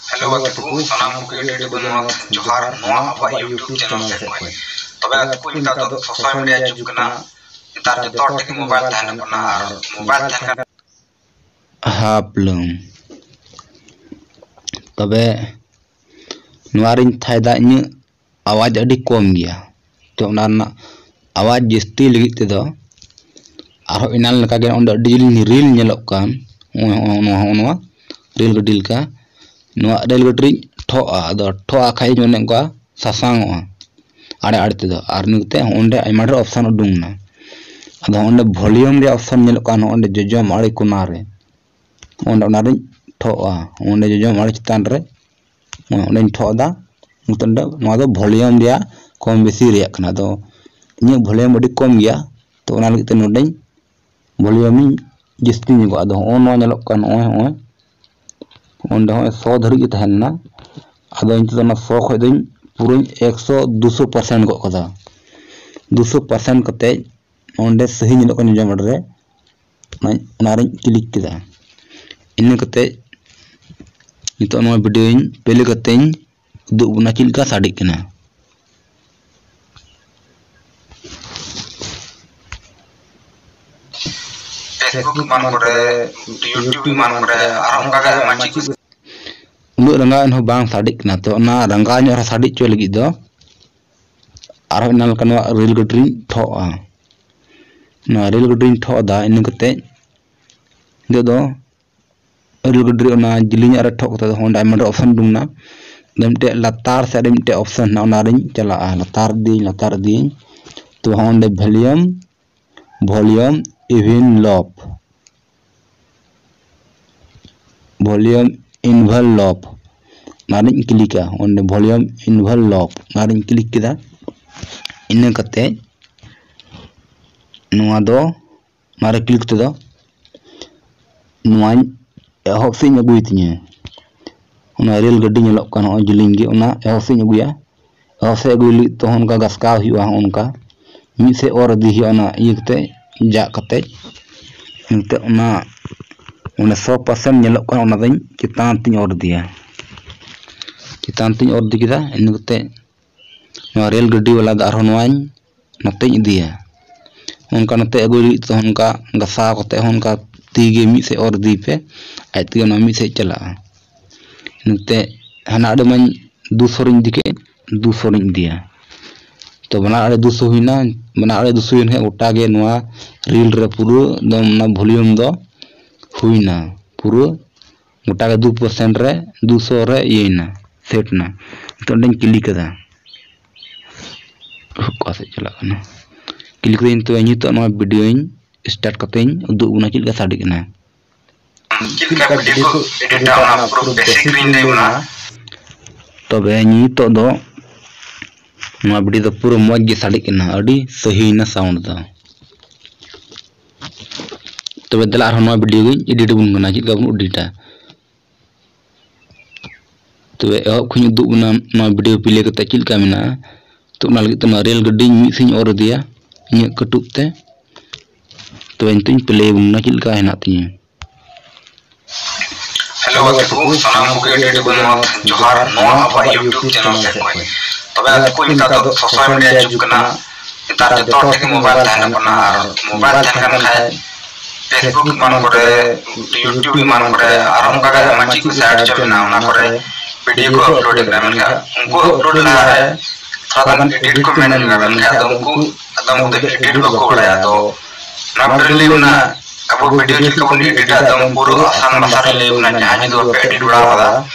ᱦᱮᱞᱳ ᱜᱟᱛᱮ ᱠᱚ, ᱥᱟᱱᱟᱢ ᱠᱚᱜᱮ ᱟᱹᱰᱤ ᱟᱹᱰᱤ ᱜᱩᱱᱢᱟᱱ ᱡᱚᱦᱟᱨ ᱱᱚᱣᱟ ᱟᱵᱚᱣᱟᱜ YouTube ᱪᱮᱱᱮᱞ ᱥᱮᱫ ᱠᱷᱚᱱ᱾ ᱛᱚᱵᱮ ᱜᱟᱛᱮ ᱠᱚ, ᱱᱮᱛᱟᱨ ᱫᱚ ᱥᱳᱥᱟᱞ ᱢᱤᱰᱤᱭᱟ ᱡᱩᱜᱽ ᱠᱟᱱᱟ, ᱱᱮᱛᱟᱨ ᱡᱚᱛᱚ ᱦᱚᱲ ᱴᱷᱮᱱ ᱜᱮ ᱢᱳᱵᱟᱭᱤᱞ ᱛᱟᱦᱮᱱ ᱠᱟᱱᱟ, ᱟᱨ ᱢᱳᱵᱟᱭᱤᱞ ᱛᱟᱦᱮᱱ ᱠᱟᱱᱟ᱾ ᱦᱟᱯᱞᱟᱹᱝ᱾ ᱛᱚᱵᱮ ᱱᱚᱣᱟ ᱨᱤᱧ ᱛᱷᱟᱭᱫᱟ, ᱤᱧᱟᱹᱜ ᱟᱣᱟᱡᱽ ᱟᱹᱰᱤ ᱠᱚᱢ ᱜᱮᱭᱟ, ᱛᱚ ᱚᱱᱟ ᱨᱮᱱᱟᱜ ᱟᱣᱟᱡᱽ ᱡᱟᱹᱥᱛᱤ ᱞᱟᱹᱜᱤᱫ ᱛᱮᱫᱚ ᱟᱨᱦᱚᱸ ᱮᱱᱟᱱ ᱞᱮᱠᱟᱜᱮ ᱚᱸᱰᱮ ᱟᱹᱰᱤ ᱡᱤᱞᱤᱧ ᱨᱤᱞ ᱧᱮᱞᱚᱜ ᱠᱟᱱ, ᱱᱚᱜᱼᱚᱭ ᱱᱚᱣᱟ, ᱱᱚᱣᱟ ᱨᱮᱞ ᱜᱟᱹᱰᱤ ᱞᱮᱠᱟ, ᱱᱚᱣᱟ ᱨᱮᱞ ᱜᱟᱹᱰᱤ ᱨᱤᱧ ᱴᱷᱚᱜᱼᱟ᱾ ᱟᱫᱚ ᱴᱷᱚᱜ ᱟᱜ ᱠᱷᱟᱡ ᱤᱧ ᱚᱱᱮ ᱚᱱᱠᱟ ᱥᱟᱥᱟᱝ ᱚᱜᱼᱟ ᱟᱲᱮ ᱟᱲᱮ ᱛᱮᱫᱚ᱾ ᱟᱨ ᱤᱱᱟᱹ ᱠᱟᱛᱮ ᱚᱸᱰᱮ ᱟᱭᱢᱟ ᱰᱷᱮᱨ ᱚᱯᱥᱟᱱ ᱩᱰᱩᱝ ᱮᱱᱟ᱾ ᱟᱫᱚ ᱚᱸᱰᱮ ᱵᱷᱚᱞᱤᱭᱩᱢ ᱨᱮᱭᱟᱜ ᱚᱯᱥᱟᱱ ᱧᱮᱞᱚᱜ ᱠᱟᱱᱟ, ᱚᱸᱰᱮ ᱡᱚᱡᱚᱢ ᱟᱲᱮ ᱠᱚᱱᱟ ᱨᱮ, ᱚᱸᱰᱮ ᱚᱱᱟᱨᱤᱧ ᱴᱷᱚᱜᱼᱟ᱾ ᱚᱸᱰᱮ ᱡᱚᱡᱚᱢ ᱟᱲᱮ ᱪᱮᱛᱟᱱ ᱨᱮ ᱚᱸᱰᱮᱧ ᱴᱷᱚᱜ ᱮᱫᱟ᱾ ᱱᱤᱛᱚᱜ ᱱᱚᱣᱟ ᱫᱚ ᱵᱷᱚᱞᱤᱭᱩᱢ ᱨᱮᱭᱟᱜ ᱠᱚᱢ ᱵᱮᱥᱤ ᱨᱮᱭᱟᱜ ᱠᱟᱱᱟ᱾ ᱟᱫᱚ ᱤᱧᱟᱹᱜ ᱵᱷᱚᱞᱤᱭᱩᱢ ᱟᱹᱰᱤ ᱠᱚᱢ ᱜᱮᱭᱟ, ᱛᱚ ᱚᱱᱟ ᱞᱟᱹᱜᱤᱫ ᱛᱮ ᱱᱚᱰᱮᱧ ᱵᱷᱚᱞᱤᱭᱩᱢ ᱤᱧ ᱡᱟᱹᱥᱛᱤ ᱧᱚᱜᱚᱜᱼᱟ᱾ ᱟᱫᱚ ᱦᱚᱸᱜᱼᱚ ᱱᱚᱣᱟ ᱧᱮᱞᱚᱜ ᱠᱟᱱ, ᱱᱚᱜᱼᱚᱭ ᱦᱚᱸᱜᱼᱚᱭ ᱚᱸᱰᱮ ᱦᱚᱸᱜᱼᱚᱭ ᱥᱚ ᱫᱷᱟᱹᱨᱤᱡ ᱜᱮ ᱛᱟᱦᱮᱸ ᱞᱮᱱᱟ᱾ ᱟᱫᱚ ᱱᱤᱛᱚᱜ ᱫᱚ ᱚᱱᱟ ᱥᱚ ᱠᱷᱚᱡ ᱫᱚᱧ ᱯᱩᱨᱟᱹᱧ ᱮᱠᱥᱚ ᱫᱩᱥᱚ ᱯᱟᱨᱥᱮᱱᱴ ᱜᱚᱫ ᱠᱟᱫᱟ᱾ ᱫᱩᱥᱚ ᱯᱟᱨᱥᱮᱱᱴ ᱠᱟᱛᱮ ᱚᱸᱰᱮ ᱥᱟᱹᱦᱤ ᱧᱮᱞᱚᱜ ᱠᱟᱱᱟ ᱡᱚᱡᱚᱢ ᱟᱲᱮ ᱨᱮ, ᱚᱱᱟ, ᱚᱱᱟᱨᱤᱧ ᱠᱞᱤᱠ ᱠᱮᱫᱟ᱾ ᱤᱱᱟᱹ ᱠᱟᱛᱮ ᱱᱤᱛᱚᱜ ᱱᱚᱣᱟ ᱵᱷᱤᱰᱤᱭᱳᱧ ᱯᱞᱮ ᱠᱟᱛᱮᱧ ᱩᱫᱩᱜ ᱵᱚᱱᱟ ᱪᱮᱫ ᱞᱮᱠᱟ ᱥᱟᱰᱮᱜ ᱠᱟᱱᱟ᱾ Facebook ᱮᱢᱟᱱ ᱠᱚᱨᱮ, YouTube ᱮᱢᱟᱱ ᱠᱚᱨᱮ, ᱟᱨᱦᱚᱸ ᱚᱱᱠᱟ ᱜᱮ ᱟᱭᱢᱟ ᱪᱮᱫ ᱠᱚ᱾ ᱩᱱᱟᱹᱜ ᱨᱟᱸᱜᱟᱣ ᱮᱱᱦᱚᱸ ᱵᱟᱝ ᱥᱟᱰᱮᱜ ᱠᱟᱱᱟ᱾ ᱛᱚ ᱚᱱᱟ ᱨᱟᱸᱜᱟᱣ ᱧᱚᱜ ᱨᱮ ᱥᱟᱰᱮ ᱦᱚᱪᱚ ᱞᱟᱹᱜᱤᱫ ᱫᱚ ᱟᱨᱦᱚᱸ ᱮᱱᱟᱝ ᱞᱮᱠᱟ ᱱᱚᱣᱟ ᱨᱮᱞ ᱜᱟᱹᱰᱤ ᱨᱤᱧ ᱴᱷᱚᱜᱼᱟ᱾ ᱱᱚᱣᱟ ᱨᱮᱞ ᱜᱟᱹᱰᱤ ᱨᱤᱧ ᱴᱷᱚᱜ ᱮᱫᱟ᱾ ᱤᱱᱟᱹ ᱠᱟᱛᱮ ᱱᱤᱛᱚᱜ ᱫᱚ ᱨᱮᱞ ᱜᱟᱹᱰᱤ ᱨᱮ ᱚᱱᱟ ᱡᱤᱞᱤᱧᱟᱜ ᱨᱮ ᱴᱷᱚᱜ ᱠᱟᱛᱮ ᱫᱚ ᱚᱸᱰᱮ ᱟᱭᱢᱟ ᱰᱷᱮᱨ ᱚᱯᱥᱟᱱ ᱩᱰᱩᱝ ᱮᱱᱟ᱾ ᱚᱸᱰᱮ ᱢᱤᱫᱴᱮᱡ ᱞᱟᱛᱟᱨ ᱥᱮᱫ ᱨᱮ ᱢᱤᱫᱴᱮᱡ ᱚᱯᱥᱟᱱ ᱦᱮᱱᱟᱜᱼᱟ, ᱚᱱᱟ ᱨᱤᱧ ᱪᱟᱞᱟᱜᱼᱟ, ᱞᱟᱛᱟᱨ ᱤᱫᱤᱭᱟᱹᱧ, ᱞᱟᱛᱟᱨ ᱤᱫᱤᱭᱟᱹᱧ᱾ ᱛᱚ ᱦᱚᱸ ᱚᱸᱰᱮ ᱵᱷᱚᱞᱤᱭᱩᱢ, ᱵᱷᱚᱞᱤᱭᱩᱢ ᱤᱵᱷᱮᱱ ᱞᱚᱯ, ᱵᱷᱚᱞᱤᱭᱩᱢ ᱤᱱᱵᱷᱮᱱ ᱞᱚᱯ, ᱚᱱᱟᱨᱤᱧ ᱠᱞᱤᱠᱟ᱾ ᱚᱸᱰᱮ ᱵᱷᱚᱞᱤᱭᱩᱢ ᱤᱱᱵᱷᱮᱱ ᱞᱚᱯ, ᱚᱱᱟᱨᱤᱧ ᱠᱞᱤᱠ ᱠᱮᱫᱟ᱾ ᱤᱱᱟᱹ ᱠᱟᱛᱮ ᱱᱚᱣᱟ ᱫᱚ, ᱚᱱᱟᱨᱮ ᱠᱞᱤᱠ ᱛᱮᱫᱚ ᱱᱚᱣᱟᱧ ᱮᱦᱚᱵ ᱥᱮᱫ ᱤᱧ ᱟᱹᱜᱩᱭ ᱛᱤᱧᱟᱹ᱾ ᱚᱱᱟ ᱨᱮᱞ ᱜᱟᱹᱰᱤ ᱧᱮᱞᱚᱜ ᱠᱟᱱ ᱱᱚᱜᱼᱚᱭ ᱡᱤᱞᱤᱧ ᱜᱮ, ᱚᱱᱟ ᱮᱦᱚᱵ ᱥᱮᱫ ᱤᱧ ᱟᱹᱜᱩᱭᱟ᱾ ᱮᱦᱚᱵ ᱥᱮᱫ ᱟᱹᱜᱩᱭ ᱞᱟᱹᱜᱤᱫ ᱛᱮᱦᱚᱸ ᱚᱱᱠᱟ ᱜᱷᱟᱥᱠᱟᱣ ᱦᱩᱭᱩᱜᱼᱟ, ᱦᱚᱸᱜᱼᱚ ᱱᱚᱝᱠᱟ ᱢᱤᱫ ᱥᱮᱫ ᱚᱨ ᱤᱫᱤ ᱦᱩᱭᱩᱜᱼᱟ, ᱚᱱᱟ ᱤᱭᱟᱹ ᱠᱟᱛᱮ, ᱡᱟᱜ ᱠᱟᱛᱮ᱾ ᱮᱱᱛᱮ ᱚᱱᱟ, ᱚᱱᱟ ᱥᱚ ᱯᱟᱨᱥᱮᱱᱴ ᱧᱮᱞᱚᱜ ᱠᱟᱱᱟ, ᱚᱱᱟ ᱫᱚᱧ ᱪᱮᱛᱟᱱ ᱛᱤᱧ ᱚᱨ ᱤᱫᱤᱭᱟ᱾ ᱪᱮᱛᱟᱱ ᱛᱤᱧ ᱚᱨ ᱤᱫᱤ ᱠᱮᱫᱟ᱾ ᱤᱱᱟᱹ ᱠᱟᱛᱮ ᱱᱚᱣᱟ ᱨᱮᱞ ᱜᱟᱹᱰᱤ ᱵᱟᱞᱟ ᱫᱚ ᱟᱨᱦᱚᱸ ᱱᱚᱣᱟᱧ ᱱᱚᱛᱮᱧ ᱤᱫᱤᱭᱟ᱾ ᱚᱱᱠᱟ ᱱᱚᱛᱮ ᱟᱹᱜᱩᱭ ᱞᱟᱹᱜᱤᱫ ᱛᱮᱦᱚᱸ ᱚᱱᱠᱟ ᱜᱷᱟᱥᱟᱣ ᱠᱟᱛᱮ ᱦᱚᱸ ᱚᱱᱠᱟ ᱛᱤ ᱜᱮ ᱢᱤᱫ ᱥᱮᱫ ᱚᱨ ᱤᱫᱤᱭ ᱯᱮ, ᱟᱡ ᱛᱮᱜᱮ ᱚᱱᱟ ᱢᱤᱫ ᱥᱮᱫ ᱪᱟᱞᱟᱜᱼᱟ᱾ ᱱᱚᱛᱮ ᱦᱟᱱᱟ ᱟᱹᱰᱤ ᱢᱟᱧ ᱫᱩ ᱥᱚ ᱨᱤᱧ ᱤᱫᱤ ᱠᱮᱫ, ᱫᱩ ᱥᱚ ᱨᱤᱧ ᱤᱫᱤᱭᱟ᱾ ᱛᱚ ᱵᱟᱱᱟᱨ ᱟᱲᱮ ᱫᱩᱥᱚ ᱦᱩᱭᱱᱟ᱾ ᱵᱟᱱᱟᱨ ᱟᱲᱮ ᱫᱩᱥᱚ ᱦᱩᱭᱮᱱ ᱠᱷᱟᱱ ᱜᱚᱴᱟ ᱜᱮ ᱱᱚᱣᱟ ᱨᱤᱞ ᱨᱮ ᱯᱩᱨᱟᱹ ᱮᱠᱫᱚᱢ ᱚᱱᱟ ᱵᱷᱚᱞᱤᱭᱩᱢ ᱫᱚ ᱦᱩᱭᱱᱟ᱾ ᱯᱩᱨᱟᱹ ᱜᱚᱴᱟ ᱜᱮ ᱫᱩ ᱯᱟᱨᱥᱮᱱᱴ ᱨᱮ ᱫᱩᱥᱚ ᱨᱮ ᱤᱭᱟᱹᱭᱮᱱᱟ, ᱥᱮᱴ ᱮᱱᱟ᱾ ᱱᱤᱛᱚᱜ ᱚᱸᱰᱮᱧ ᱠᱞᱤᱠ ᱠᱟᱫᱟ᱾ ᱚᱠᱟ ᱥᱮᱫ ᱪᱟᱞᱟᱜ ᱠᱟᱱᱟ? ᱠᱞᱤᱠ ᱠᱟᱫᱟᱹᱧ᱾ ᱛᱚ ᱱᱤᱛᱚᱜ ᱱᱚᱣᱟ ᱵᱷᱤᱰᱤᱭᱳᱧ ᱥᱴᱟᱨᱴ ᱠᱟᱛᱮᱧ ᱩᱫᱩᱜ ᱵᱚᱱᱟ ᱪᱮᱫ ᱞᱮᱠᱟ ᱥᱟᱰᱮ ᱠᱟᱱᱟ᱾ ᱪᱮᱫ ᱞᱮᱠᱟ ᱵᱷᱤᱰᱤᱭᱳ ᱠᱚ ᱮᱰᱤᱴᱟ ᱚᱱᱟ ᱯᱩᱨᱟᱹ ᱵᱮᱥᱤᱠ ᱨᱤᱧ ᱞᱟᱹᱭ ᱵᱚᱱᱟ᱾ ᱛᱚᱵᱮ ᱱᱤᱛᱚᱜ ᱫᱚ ᱱᱚᱣᱟ ᱵᱷᱤᱰᱤᱭᱳ ᱫᱚ ᱯᱩᱨᱟᱹ ᱢᱚᱡᱽ ᱜᱮ ᱥᱟᱰᱮᱜ ᱠᱟᱱᱟ, ᱟᱹᱰᱤ ᱥᱟᱹᱦᱤᱭᱮᱱᱟ ᱥᱟᱣᱩᱱᱰ ᱫᱚ᱾ ᱛᱚᱵᱮ ᱫᱮᱞᱟ ᱟᱨᱦᱚᱸ ᱱᱚᱣᱟ ᱵᱷᱤᱰᱤᱭᱳ ᱜᱤᱧ ᱮᱰᱤᱴ ᱟᱵᱚᱱ ᱠᱟᱱᱟ, ᱪᱮᱫ ᱞᱮᱠᱟ ᱵᱚᱱ ᱮᱰᱤᱴᱟ᱾ ᱛᱚᱵᱮ ᱮᱦᱚᱵ ᱠᱷᱚᱱᱤᱧ ᱩᱫᱩᱜ ᱵᱚᱱᱟ ᱱᱚᱣᱟ ᱵᱷᱤᱰᱤᱭᱳ ᱯᱞᱮ ᱠᱟᱛᱮ ᱪᱮᱫ ᱞᱮᱠᱟ ᱢᱮᱱᱟᱜᱼᱟ᱾ ᱛᱚ ᱚᱱᱟ ᱞᱟᱹᱜᱤᱫ ᱛᱮ ᱱᱚᱣᱟ ᱨᱮᱞ ᱜᱟᱹᱰᱤ ᱢᱤᱫ ᱥᱮᱫ ᱤᱧ ᱚᱨ ᱤᱫᱤᱭᱟ ᱤᱧᱟᱹᱜ ᱠᱟᱹᱴᱩᱵ ᱛᱮ᱾ ᱛᱚᱵᱮ ᱱᱤᱛᱚᱜ ᱤᱧ ᱯᱞᱮ ᱟᱵᱚᱱ ᱠᱟᱱᱟ ᱪᱮᱫ ᱞᱮᱠᱟ ᱦᱮᱱᱟᱜ ᱛᱤᱧᱟᱹ᱾ ᱦᱮᱞᱳ ᱜᱟᱛᱮ ᱠᱚ, ᱥᱟᱱᱟᱢ ᱠᱚᱜᱮ ᱟᱹᱰᱤ ᱟᱹᱰᱤ ᱜᱩᱱᱢᱟᱱ ᱡᱚᱦᱟᱨ ᱱᱚᱣᱟ ᱟᱵᱚᱣᱟᱜ YouTube ᱪᱮᱱᱮᱞ ᱥᱮᱫ ᱠᱷᱚᱱ᱾ ᱛᱚᱵᱮ ᱜᱟᱛᱮ ᱠᱚ, ᱱᱮᱛᱟᱨ ᱫᱚ ᱥᱳᱥᱟᱞ ᱢᱤᱰᱤᱭᱟ ᱡᱩᱜᱽ ᱠᱟᱱᱟ᱾ ᱱᱮᱛᱟᱨ ᱡᱚᱛᱚ ᱦᱚᱲ ᱴᱷᱮᱱ ᱜᱮ ᱢᱳᱵᱟᱭᱤᱞ ᱛᱟᱦᱮᱱ ᱠᱟᱱᱟ, ᱟᱨ ᱢᱳᱵᱟᱭᱤᱞ ᱛᱟᱦᱮᱱ ᱠᱟᱱ ᱠᱷᱟᱡ Facebook ᱮᱢᱟᱱ ᱠᱚᱨᱮ, YouTube ᱮᱢᱟᱱ ᱠᱚᱨᱮ, ᱟᱨ ᱚᱱᱠᱟ ᱜᱮ ᱟᱭᱢᱟ ᱪᱮᱫ ᱠᱚ ᱥᱟᱭᱤᱴ ᱪᱚ ᱢᱮᱱᱟᱜᱼᱟ, ᱚᱱᱟ ᱠᱚᱨᱮ ᱵᱷᱤᱰᱤᱭᱳ ᱠᱚ ᱟᱯᱞᱳᱰ ᱮᱫ ᱠᱟᱱᱟ᱾ ᱢᱮᱱᱠᱷᱟᱱ ᱩᱱᱠᱩ ᱟᱯᱞᱳᱰ ᱞᱟᱦᱟ ᱨᱮ ᱛᱷᱚᱲᱟ ᱜᱟᱱ ᱮᱰᱤᱴ ᱠᱚ ᱢᱮᱱ ᱧᱚᱜᱟ, ᱢᱮᱱᱠᱷᱟᱱ ᱟᱫᱚ ᱩᱱᱠᱩ ᱟᱫᱚᱢ ᱠᱚᱫᱚ ᱮᱰᱤᱴ ᱵᱟᱠᱚ ᱵᱟᱲᱟᱭᱟ᱾ ᱟᱫᱚ ᱚᱱᱟ ᱠᱚᱨᱮ ᱞᱟᱹᱭ ᱢᱮᱱᱟ, ᱟᱵᱚ ᱵᱷᱤᱰᱤᱭᱳ ᱪᱮᱫ ᱞᱮᱠᱟ ᱵᱚᱱ ᱮᱰᱤᱴᱟ, ᱟᱫᱚᱢ ᱯᱩᱨᱟᱹ ᱟᱥᱟᱱ ᱵᱷᱟᱥᱟ ᱨᱮ ᱞᱟᱹᱭ ᱵᱚᱱᱟ, ᱡᱟᱦᱟᱸᱭ ᱡᱩᱫᱤ ᱵᱟᱯᱮ ᱮᱰᱤᱴ ᱵᱟᱲᱟ ᱟᱠᱟᱫᱟ,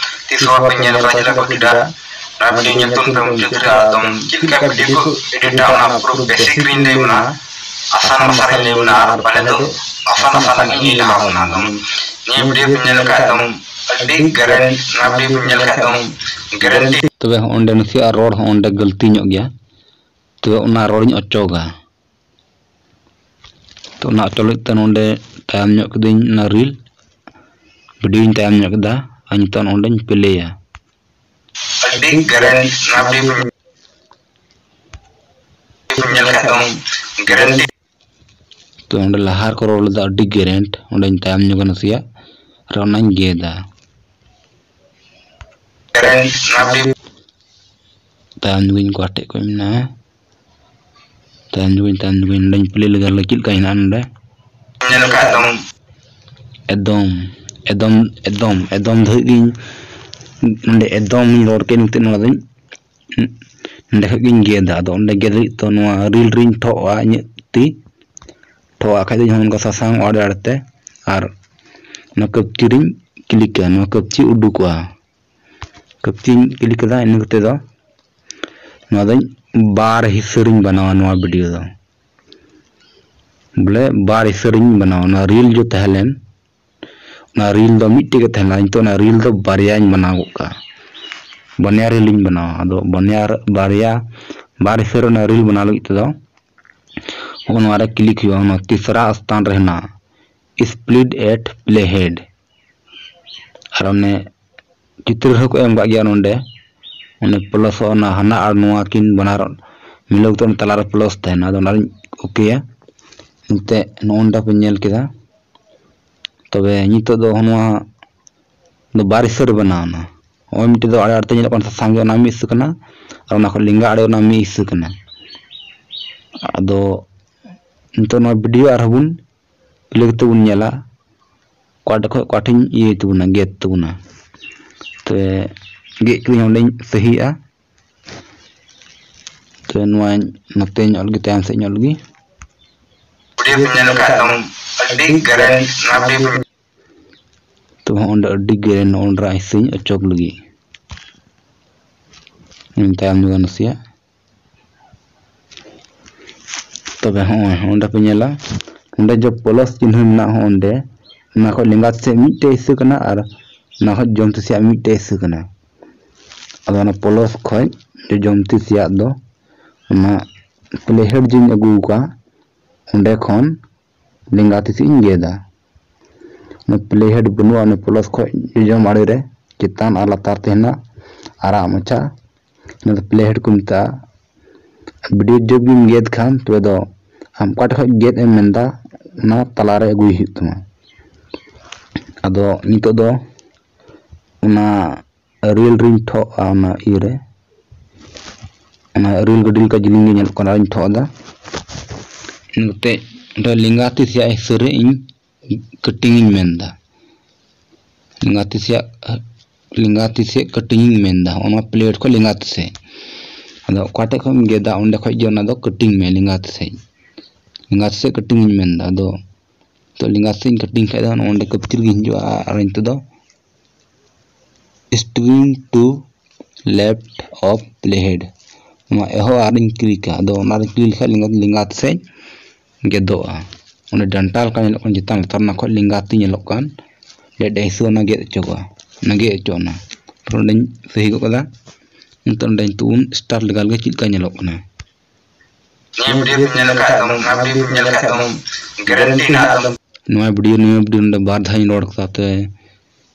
ᱛᱤᱥ ᱦᱚᱸ ᱵᱟᱯᱮ ᱧᱮᱞ ᱠᱟᱫᱟ ᱪᱮᱫ ᱞᱮᱠᱟ ᱠᱚ ᱮᱰᱤᱴᱟ᱾ ᱚᱱᱟ ᱵᱷᱤᱰᱤᱭᱳ ᱧᱮᱞ ᱛᱟᱵᱚᱱ ᱯᱮ ᱢᱩᱪᱟᱹᱫ ᱫᱷᱟᱹᱨᱤᱡ, ᱟᱫᱚᱢ ᱪᱮᱫ ᱞᱮᱠᱟ ᱵᱷᱤᱰᱤᱭᱳ ᱠᱚ ᱮᱰᱤᱴᱟ, ᱚᱱᱟ ᱯᱩᱨᱟᱹ ᱵᱮᱥᱤᱠ ᱨᱤᱧ ᱞᱟᱹᱭ ᱵᱚᱱᱟ, ᱟᱥᱟᱱ ᱵᱷᱟᱥᱟ ᱨᱤᱧ ᱞᱟᱹᱭ ᱵᱚᱱᱟ, ᱟᱨ ᱯᱟᱦᱞᱮ ᱫᱚ ᱟᱥᱟᱱ ᱟᱥᱟᱱ ᱟᱜ ᱤᱧ ᱞᱟᱹᱭ ᱞᱟᱦᱟ ᱵᱚᱱᱟ᱾ ᱟᱫᱚᱢ ᱱᱤᱭᱟᱹ ᱵᱷᱤᱰᱤᱭᱳ ᱯᱮ ᱧᱮᱞ ᱞᱮᱠᱷᱟᱡ ᱟᱫᱚᱢ ᱟᱹᱰᱤ ᱜᱮᱨᱮᱱᱴ, ᱚᱱᱟ ᱵᱷᱤᱰᱤᱭᱳ ᱯᱮ ᱧᱮᱞ ᱞᱮᱠᱷᱟᱡ ᱟᱫᱚᱢ ᱜᱮᱨᱮᱱᱴᱤ᱾ ᱛᱚᱵᱮ ᱦᱚᱸ ᱚᱸᱰᱮ ᱱᱟᱥᱮᱭᱟᱜ ᱨᱚᱲ ᱦᱚᱸ ᱚᱸᱰᱮ ᱜᱟᱹᱞᱛᱤ ᱧᱚᱜ ᱜᱮᱭᱟ, ᱛᱚᱵᱮ ᱚᱱᱟ ᱨᱚᱲᱤᱧ ᱚᱪᱚᱜᱟ᱾ ᱛᱚ ᱚᱱᱟ ᱚᱪᱚᱜ ᱞᱟᱹᱜᱤᱫ ᱛᱮ ᱱᱚᱸᱰᱮ ᱛᱟᱭᱚᱢ ᱧᱚᱜ ᱠᱤᱫᱟᱹᱧ ᱚᱱᱟ ᱨᱤᱞ, ᱵᱷᱤᱰᱤᱭᱳᱧ ᱛᱟᱭᱚᱢ ᱧᱚᱜ ᱠᱮᱫᱟ, ᱟᱨ ᱱᱤᱛᱚᱜ ᱱᱚᱸᱰᱮᱧ ᱯᱞᱮᱭᱟ᱾ ᱟᱹᱰᱤ ᱜᱮᱨᱮᱱᱴ, ᱚᱱᱟ ᱵᱷᱤᱰᱤᱭᱳ ᱯᱮ ᱧᱮᱞ ᱠᱷᱟᱡ ᱫᱚ ᱜᱮᱨᱮᱱᱴᱤ᱾ ᱛᱚ ᱚᱸᱰᱮ ᱞᱟᱦᱟ ᱨᱮᱠᱚ ᱨᱚᱲ ᱞᱮᱫᱟ ᱟᱹᱰᱤ ᱜᱮᱨᱮᱱᱴ, ᱚᱸᱰᱮᱧ ᱛᱟᱭᱚᱢ ᱧᱚᱜᱟ ᱱᱟᱥᱮᱭᱟᱜ, ᱟᱨ ᱚᱱᱟᱧ ᱜᱮᱫᱟ᱾ ᱜᱮᱨᱮᱱᱴ, ᱚᱱᱟ ᱵᱷᱤᱰᱤᱭᱳ ᱛᱟᱭᱚᱢ ᱧᱚᱜᱟᱹᱧ ᱚᱠᱟ ᱴᱷᱮᱡ ᱠᱚ ᱢᱮᱱᱟᱜᱼᱟ, ᱛᱟᱭᱚᱢ ᱧᱚᱜᱟᱹᱧ, ᱛᱟᱭᱚᱢ ᱧᱚᱜᱟᱹᱧ, ᱱᱚᱸᱰᱮᱧ ᱯᱞᱮ ᱞᱮᱜᱟ ᱞᱮ ᱪᱮᱫ ᱞᱮᱠᱟ ᱦᱮᱱᱟᱜᱼᱟ ᱱᱚᱸᱰᱮ᱾ ᱧᱮᱞ ᱠᱷᱟᱡ ᱫᱚᱢ᱾ ᱮᱠᱫᱚᱢ, ᱮᱠᱫᱚᱢ, ᱮᱠᱫᱚᱢ, ᱮᱠᱫᱚᱢ ᱫᱷᱟᱹᱵᱤᱡ ᱜᱤᱧ ᱱᱚᱸᱰᱮ ᱮᱠᱫᱚᱢ ᱤᱧ ᱨᱚᱲ ᱠᱮᱫ ᱱᱤᱛᱚᱜ ᱱᱚᱣᱟ ᱫᱚᱧ ᱚᱸᱰᱮ ᱠᱷᱚᱡ ᱜᱤᱧ ᱜᱮᱫᱟ᱾ ᱟᱫᱚ ᱚᱸᱰᱮ ᱜᱮᱫ ᱞᱟᱹᱜᱤᱫ ᱛᱚ ᱱᱚᱣᱟ ᱨᱤᱞ ᱨᱤᱧ ᱴᱷᱚᱜᱼᱟ ᱤᱧᱟᱹᱜ ᱛᱤ, ᱴᱷᱚᱜ ᱟᱜ ᱠᱷᱟᱡ ᱫᱚ ᱱᱚᱝᱠᱟ ᱥᱟᱥᱟᱝ ᱟᱲᱮ ᱟᱲᱮ ᱛᱮ, ᱟᱨ ᱱᱚᱣᱟ ᱠᱟᱹᱯᱪᱤ ᱨᱤᱧ ᱠᱞᱤᱠᱟ, ᱱᱚᱣᱟ ᱠᱟᱹᱯᱪᱤ ᱩᱰᱩᱠᱚᱜᱼᱟ᱾ ᱠᱟᱹᱯᱪᱤᱧ ᱠᱞᱤᱠ ᱠᱮᱫᱟ, ᱤᱱᱟᱹ ᱠᱟᱛᱮ ᱫᱚ ᱱᱚᱣᱟ ᱫᱚᱧ ᱵᱟᱨ ᱦᱤᱥᱟᱹ ᱨᱤᱧ ᱵᱮᱱᱟᱣᱟ ᱱᱚᱣᱟ ᱵᱷᱤᱰᱤᱭᱳ ᱫᱚ᱾ ᱵᱚᱞᱮ ᱵᱟᱨ ᱦᱤᱥᱟᱹ ᱨᱤᱧ ᱵᱮᱱᱟᱣᱟ᱾ ᱚᱱᱟ ᱨᱤᱞ ᱡᱮ ᱛᱟᱦᱮᱸ ᱞᱮᱱ, ᱚᱱᱟ ᱨᱤᱞ ᱫᱚ ᱢᱤᱫᱴᱮᱡ ᱜᱮ ᱛᱟᱦᱮᱸ ᱞᱮᱱᱟ, ᱱᱤᱛᱚᱜ ᱚᱱᱟ ᱨᱤᱞ ᱫᱚ ᱵᱟᱨᱭᱟᱧ ᱵᱮᱱᱟᱣ ᱜᱚᱫ ᱠᱟᱜᱼᱟ᱾ ᱵᱟᱱᱭᱟ ᱨᱤᱞ ᱤᱧ ᱵᱮᱱᱟᱣᱟ᱾ ᱟᱫᱚ ᱵᱟᱱᱭᱟ, ᱵᱟᱨᱭᱟ, ᱵᱟᱨ ᱦᱤᱥᱟᱹ ᱨᱮ ᱚᱱᱟ ᱨᱤᱞ ᱵᱮᱱᱟᱣ ᱞᱟᱹᱜᱤᱫ ᱛᱮᱫᱚ ᱦᱚᱸᱜᱼᱚ ᱱᱚᱣᱟ ᱨᱮ ᱠᱞᱤᱠ ᱦᱩᱭᱩᱜᱼᱟ᱾ ᱚᱱᱟ ᱛᱤᱥᱨᱟ ᱥᱛᱷᱟᱱ ᱨᱮ ᱦᱮᱱᱟᱜᱼᱟ split at playhead᱾ ᱟᱨ ᱚᱱᱮ ᱪᱤᱛᱨᱟᱹ ᱦᱚᱸᱠᱚ ᱮᱢ ᱠᱟᱜ ᱜᱮᱭᱟ ᱱᱚᱰᱮ, ᱚᱱᱮ ᱯᱞᱟᱥ ᱚᱱᱟ ᱦᱟᱱᱟ ᱟᱨ ᱱᱚᱣᱟ ᱠᱤᱱ ᱵᱟᱱᱟᱨ ᱢᱤᱞᱟᱹᱣ ᱠᱟᱛᱮ ᱚᱱᱟ ᱛᱟᱞᱟᱨᱮ ᱯᱞᱟᱥ ᱛᱟᱦᱮᱱᱟ᱾ ᱟᱫᱚ ᱚᱱᱟᱨᱤᱧ ᱳᱠᱮᱭᱟ᱾ ᱮᱱᱛᱮ ᱱᱚᱜᱼᱚ ᱱᱚᱝᱠᱟ ᱯᱮ ᱧᱮᱞ ᱠᱮᱫᱟ᱾ ᱛᱚᱵᱮ ᱱᱤᱛᱚᱜ ᱫᱚ ᱱᱚᱣᱟ ᱫᱚ ᱵᱟᱨ ᱦᱤᱥᱟᱹ ᱨᱮ ᱵᱮᱱᱟᱣ ᱮᱱᱟ᱾ ᱱᱚᱜᱼᱚᱭ ᱢᱤᱫᱴᱮᱡ ᱫᱚ ᱟᱲᱮ ᱟᱲᱮᱛᱮ ᱧᱮᱞᱚᱜ ᱠᱟᱱᱟ ᱥᱟᱥᱟᱝ ᱜᱮ, ᱚᱱᱟ ᱢᱤᱫ ᱦᱤᱥᱟᱹ ᱠᱟᱱᱟ, ᱟᱨ ᱚᱱᱟ ᱠᱷᱚᱱ ᱞᱮᱸᱜᱟ ᱟᱲᱮ ᱚᱱᱟ ᱢᱤᱫ ᱦᱤᱥᱟᱹ ᱠᱟᱱᱟ᱾ ᱟᱫᱚ ᱱᱤᱛᱚᱜ ᱱᱚᱣᱟ ᱵᱷᱤᱰᱤᱭᱳ ᱟᱨᱦᱚᱸ ᱵᱚᱱ ᱯᱞᱮ ᱠᱟᱛᱮ ᱵᱚᱱ ᱧᱮᱞᱟ ᱚᱠᱟ ᱴᱷᱮᱡ ᱠᱷᱚᱡ ᱚᱠᱟ ᱴᱷᱮᱡ ᱤᱧ ᱤᱭᱟᱹᱭ ᱛᱟᱵᱚᱱᱟ, ᱜᱮᱫ ᱛᱟᱵᱚᱱᱟ᱾ ᱛᱚᱵᱮ ᱜᱮᱫ ᱠᱟᱹᱫᱟᱹᱧ, ᱚᱸᱰᱮᱧ ᱥᱟᱹᱦᱤᱭᱟᱜᱼᱟ᱾ ᱛᱚᱵᱮ ᱱᱚᱣᱟᱧ ᱱᱚᱛᱮᱧ ᱚᱞ ᱞᱮᱜᱮ, ᱛᱟᱭᱚᱢ ᱥᱮᱫ ᱤᱧ ᱚᱞ ᱞᱮᱜᱮ᱾ ᱵᱷᱤᱰᱤᱭᱳ ᱯᱮ ᱧᱮᱞ ᱞᱮᱠᱷᱟᱱ ᱮᱠᱫᱚᱢ ᱟᱹᱰᱤ ᱜᱟᱨᱮᱱ ᱱᱚᱣᱟ ᱵᱷᱤᱰᱤᱭᱳ ᱯᱮ ᱛᱚ ᱦᱚᱸ ᱚᱸᱰᱮ ᱟᱹᱰᱤ ᱜᱮ ᱱᱚᱜᱼᱚ ᱱᱚᱰᱮ ᱦᱤᱥᱟᱹᱧ ᱚᱪᱚᱜ ᱞᱟᱹᱜᱤᱫ᱾ ᱤᱧ ᱛᱟᱭᱚᱢ ᱧᱚᱜᱼᱟ ᱱᱟᱥᱮᱭᱟᱜ᱾ ᱛᱚᱵᱮ ᱦᱚᱸᱜᱼᱚᱭ ᱚᱸᱰᱮ ᱯᱮ ᱧᱮᱞᱟ, ᱚᱸᱰᱮ ᱡᱮ ᱯᱞᱟᱥ ᱪᱤᱱᱦᱟᱹ ᱢᱮᱱᱟᱜᱼᱟ, ᱦᱚᱸ ᱚᱸᱰᱮ, ᱚᱱᱟ ᱠᱷᱚᱡ ᱞᱮᱸᱜᱟ ᱥᱮᱫ ᱢᱤᱫᱴᱮᱡ ᱦᱤᱥᱟᱹ ᱠᱟᱱᱟ ᱟᱨ ᱚᱱᱟ ᱠᱷᱚᱡ ᱡᱚᱢᱛᱤ ᱥᱮᱭᱟᱜ ᱢᱤᱫᱴᱮᱡ ᱦᱤᱥᱟᱹ ᱠᱟᱱᱟ᱾ ᱟᱫᱚ ᱚᱱᱟ ᱯᱞᱟᱥ ᱠᱷᱚᱡ ᱡᱚᱢᱛᱤ ᱥᱮᱭᱟᱜ ᱫᱚ ᱚᱱᱟ ᱯᱞᱮᱦᱮᱰ ᱡᱮᱧ ᱟᱹᱜᱩ ᱟᱠᱟᱫᱼᱟ, ᱚᱸᱰᱮ ᱠᱷᱚᱱ ᱞᱮᱸᱜᱟ ᱛᱤ ᱥᱮᱫ ᱤᱧ ᱜᱮᱫᱟ᱾ ᱚᱱᱟ ᱯᱞᱮᱦᱮᱰ ᱵᱟᱹᱱᱩᱜᱼᱟ, ᱚᱱᱟ ᱯᱞᱟᱥ ᱠᱷᱚᱡ ᱡᱚᱡᱚᱢ ᱟᱲᱮ ᱨᱮ ᱪᱮᱛᱟᱱ ᱟᱨ ᱞᱟᱛᱟᱨ ᱛᱮ ᱦᱮᱱᱟᱜ ᱟᱨᱟᱜ ᱢᱟᱪᱷᱟ, ᱚᱱᱟ ᱫᱚ ᱯᱞᱮᱦᱮᱰ ᱠᱚ ᱢᱮᱛᱟᱜᱼᱟ᱾ ᱵᱷᱤᱰᱤᱭᱳ ᱡᱚᱵ ᱜᱮᱢ ᱜᱮᱫ ᱠᱷᱟᱱ ᱛᱚᱵᱮ ᱫᱚ ᱟᱢ ᱚᱠᱟ ᱴᱷᱮᱡ ᱠᱷᱚᱡ ᱜᱮᱫ ᱮᱢ ᱢᱮᱱᱫᱟ, ᱚᱱᱟ ᱛᱟᱞᱟᱨᱮ ᱟᱹᱜᱩᱭ ᱦᱩᱭᱩᱜ ᱛᱟᱢᱟ᱾ ᱟᱫᱚ ᱱᱤᱛᱚᱜ ᱫᱚ ᱚᱱᱟ ᱨᱤᱞ ᱨᱤᱧ ᱴᱷᱚᱜᱼᱟ, ᱚᱱᱟ ᱤᱭᱟᱹᱨᱮ, ᱚᱱᱟ ᱨᱤᱞ ᱜᱟᱹᱰᱤ ᱞᱮᱠᱟ ᱡᱤᱞᱤᱧ ᱜᱮ ᱧᱮᱞᱚᱜ ᱠᱟᱱᱟ, ᱟᱨᱤᱧ ᱴᱷᱚᱜ ᱮᱫᱟ᱾ ᱤᱱᱟᱹ ᱠᱟᱛᱮ ᱚᱸᱰᱮ ᱞᱮᱸᱜᱟ ᱛᱤ ᱥᱮᱭᱟᱜ ᱦᱤᱥᱟᱹ ᱨᱮ ᱤᱧ ᱠᱟᱴᱤᱝ ᱤᱧ ᱢᱮᱱᱫᱟ᱾ ᱞᱮᱸᱜᱟ ᱛᱤ ᱥᱮᱭᱟᱜ, ᱞᱮᱸᱜᱟ ᱛᱤ ᱥᱮᱫ ᱠᱟᱴᱤᱝ ᱤᱧ ᱢᱮᱱᱫᱟ, ᱚᱱᱟ ᱯᱞᱮᱦᱮᱰ ᱠᱷᱚᱡ ᱞᱮᱸᱜᱟ ᱛᱤ ᱥᱮᱫ᱾ ᱟᱫᱚ ᱚᱠᱟ ᱴᱷᱮᱡ ᱠᱷᱚᱡ ᱮᱢ ᱜᱮᱫᱟ, ᱚᱸᱰᱮ ᱠᱷᱚᱡ ᱜᱮ ᱚᱱᱟ ᱫᱚ cutting ᱢᱮ, ᱞᱮᱸᱜᱟ ᱛᱤ ᱥᱮᱡ, ᱞᱮᱸᱜᱟ ᱛᱤ ᱥᱮᱡ cutting ᱤᱧ ᱢᱮᱱᱫᱟ᱾ ᱟᱫᱚ ᱱᱤᱛᱚᱜ ᱞᱮᱸᱜᱟ ᱥᱮᱡ ᱤᱧ cutting ᱠᱷᱟᱡ ᱫᱚ ᱱᱚᱜᱼᱚ ᱱᱚᱸᱰᱮ ᱠᱟᱹᱯᱪᱤᱨ ᱜᱮ ᱦᱤᱡᱩᱜᱼᱟ᱾ ᱟᱨ ᱱᱤᱛᱚᱜ ᱫᱚ string to left of playhead, ᱱᱚᱣᱟ ᱮᱦᱚᱵ ᱟᱨᱤᱧ clickᱟ᱾ ᱟᱫᱚ ᱚᱱᱟ ᱨᱤᱧ click ᱞᱮᱠᱷᱟᱡ ᱞᱮᱸᱜᱟ, ᱞᱮᱸᱜᱟ ᱛᱤ ᱥᱮᱡ ᱜᱮᱫᱚᱜᱼᱟ᱾ ᱚᱸᱰᱮ ᱰᱟᱱᱴᱟ ᱞᱮᱠᱟ ᱧᱮᱞᱚᱜ ᱠᱟᱱ ᱪᱮᱛᱟᱱ ᱞᱟᱛᱟᱨ, ᱚᱱᱟ ᱠᱷᱚᱡ ᱞᱮᱸᱜᱟ ᱛᱤ ᱧᱮᱞᱚᱜ ᱠᱟᱱ ᱰᱮᱰ ᱦᱤᱥᱟᱹ, ᱚᱱᱟ ᱜᱮᱫ ᱦᱚᱪᱚᱜᱼᱟ, ᱚᱱᱟ ᱜᱮᱫ ᱦᱚᱪᱚᱜᱼᱟ᱾ ᱚᱱᱟ ᱯᱩᱨᱟᱹ ᱚᱸᱰᱮᱧ ᱥᱟᱹᱦᱤ ᱜᱚᱫ ᱠᱟᱫᱟ᱾ ᱱᱤᱛᱚᱜ ᱚᱸᱰᱮ ᱱᱤᱛᱚᱜ ᱵᱚᱱ start ᱞᱮᱜᱟ ᱞᱮᱜᱮ ᱪᱮᱫ ᱞᱮᱠᱟ ᱧᱮᱞᱚᱜ ᱠᱟᱱᱟ᱾ ᱱᱤᱭᱟᱹ video ᱯᱮ ᱧᱮᱞ ᱞᱮᱠᱷᱟᱡ ᱫᱚ, ᱱᱚᱣᱟ video ᱯᱮ ᱧᱮᱞ ᱞᱮᱠᱷᱟᱡ ᱫᱚ, guarantee ᱱᱟᱜ ᱫᱚ᱾ ᱱᱚᱣᱟ video, ᱱᱤᱭᱟᱹ video ᱱᱚᱰᱮ ᱵᱟᱨ ᱫᱷᱟᱣ ᱤᱧ ᱨᱚᱲ ᱠᱟᱫᱟ, ᱛᱮ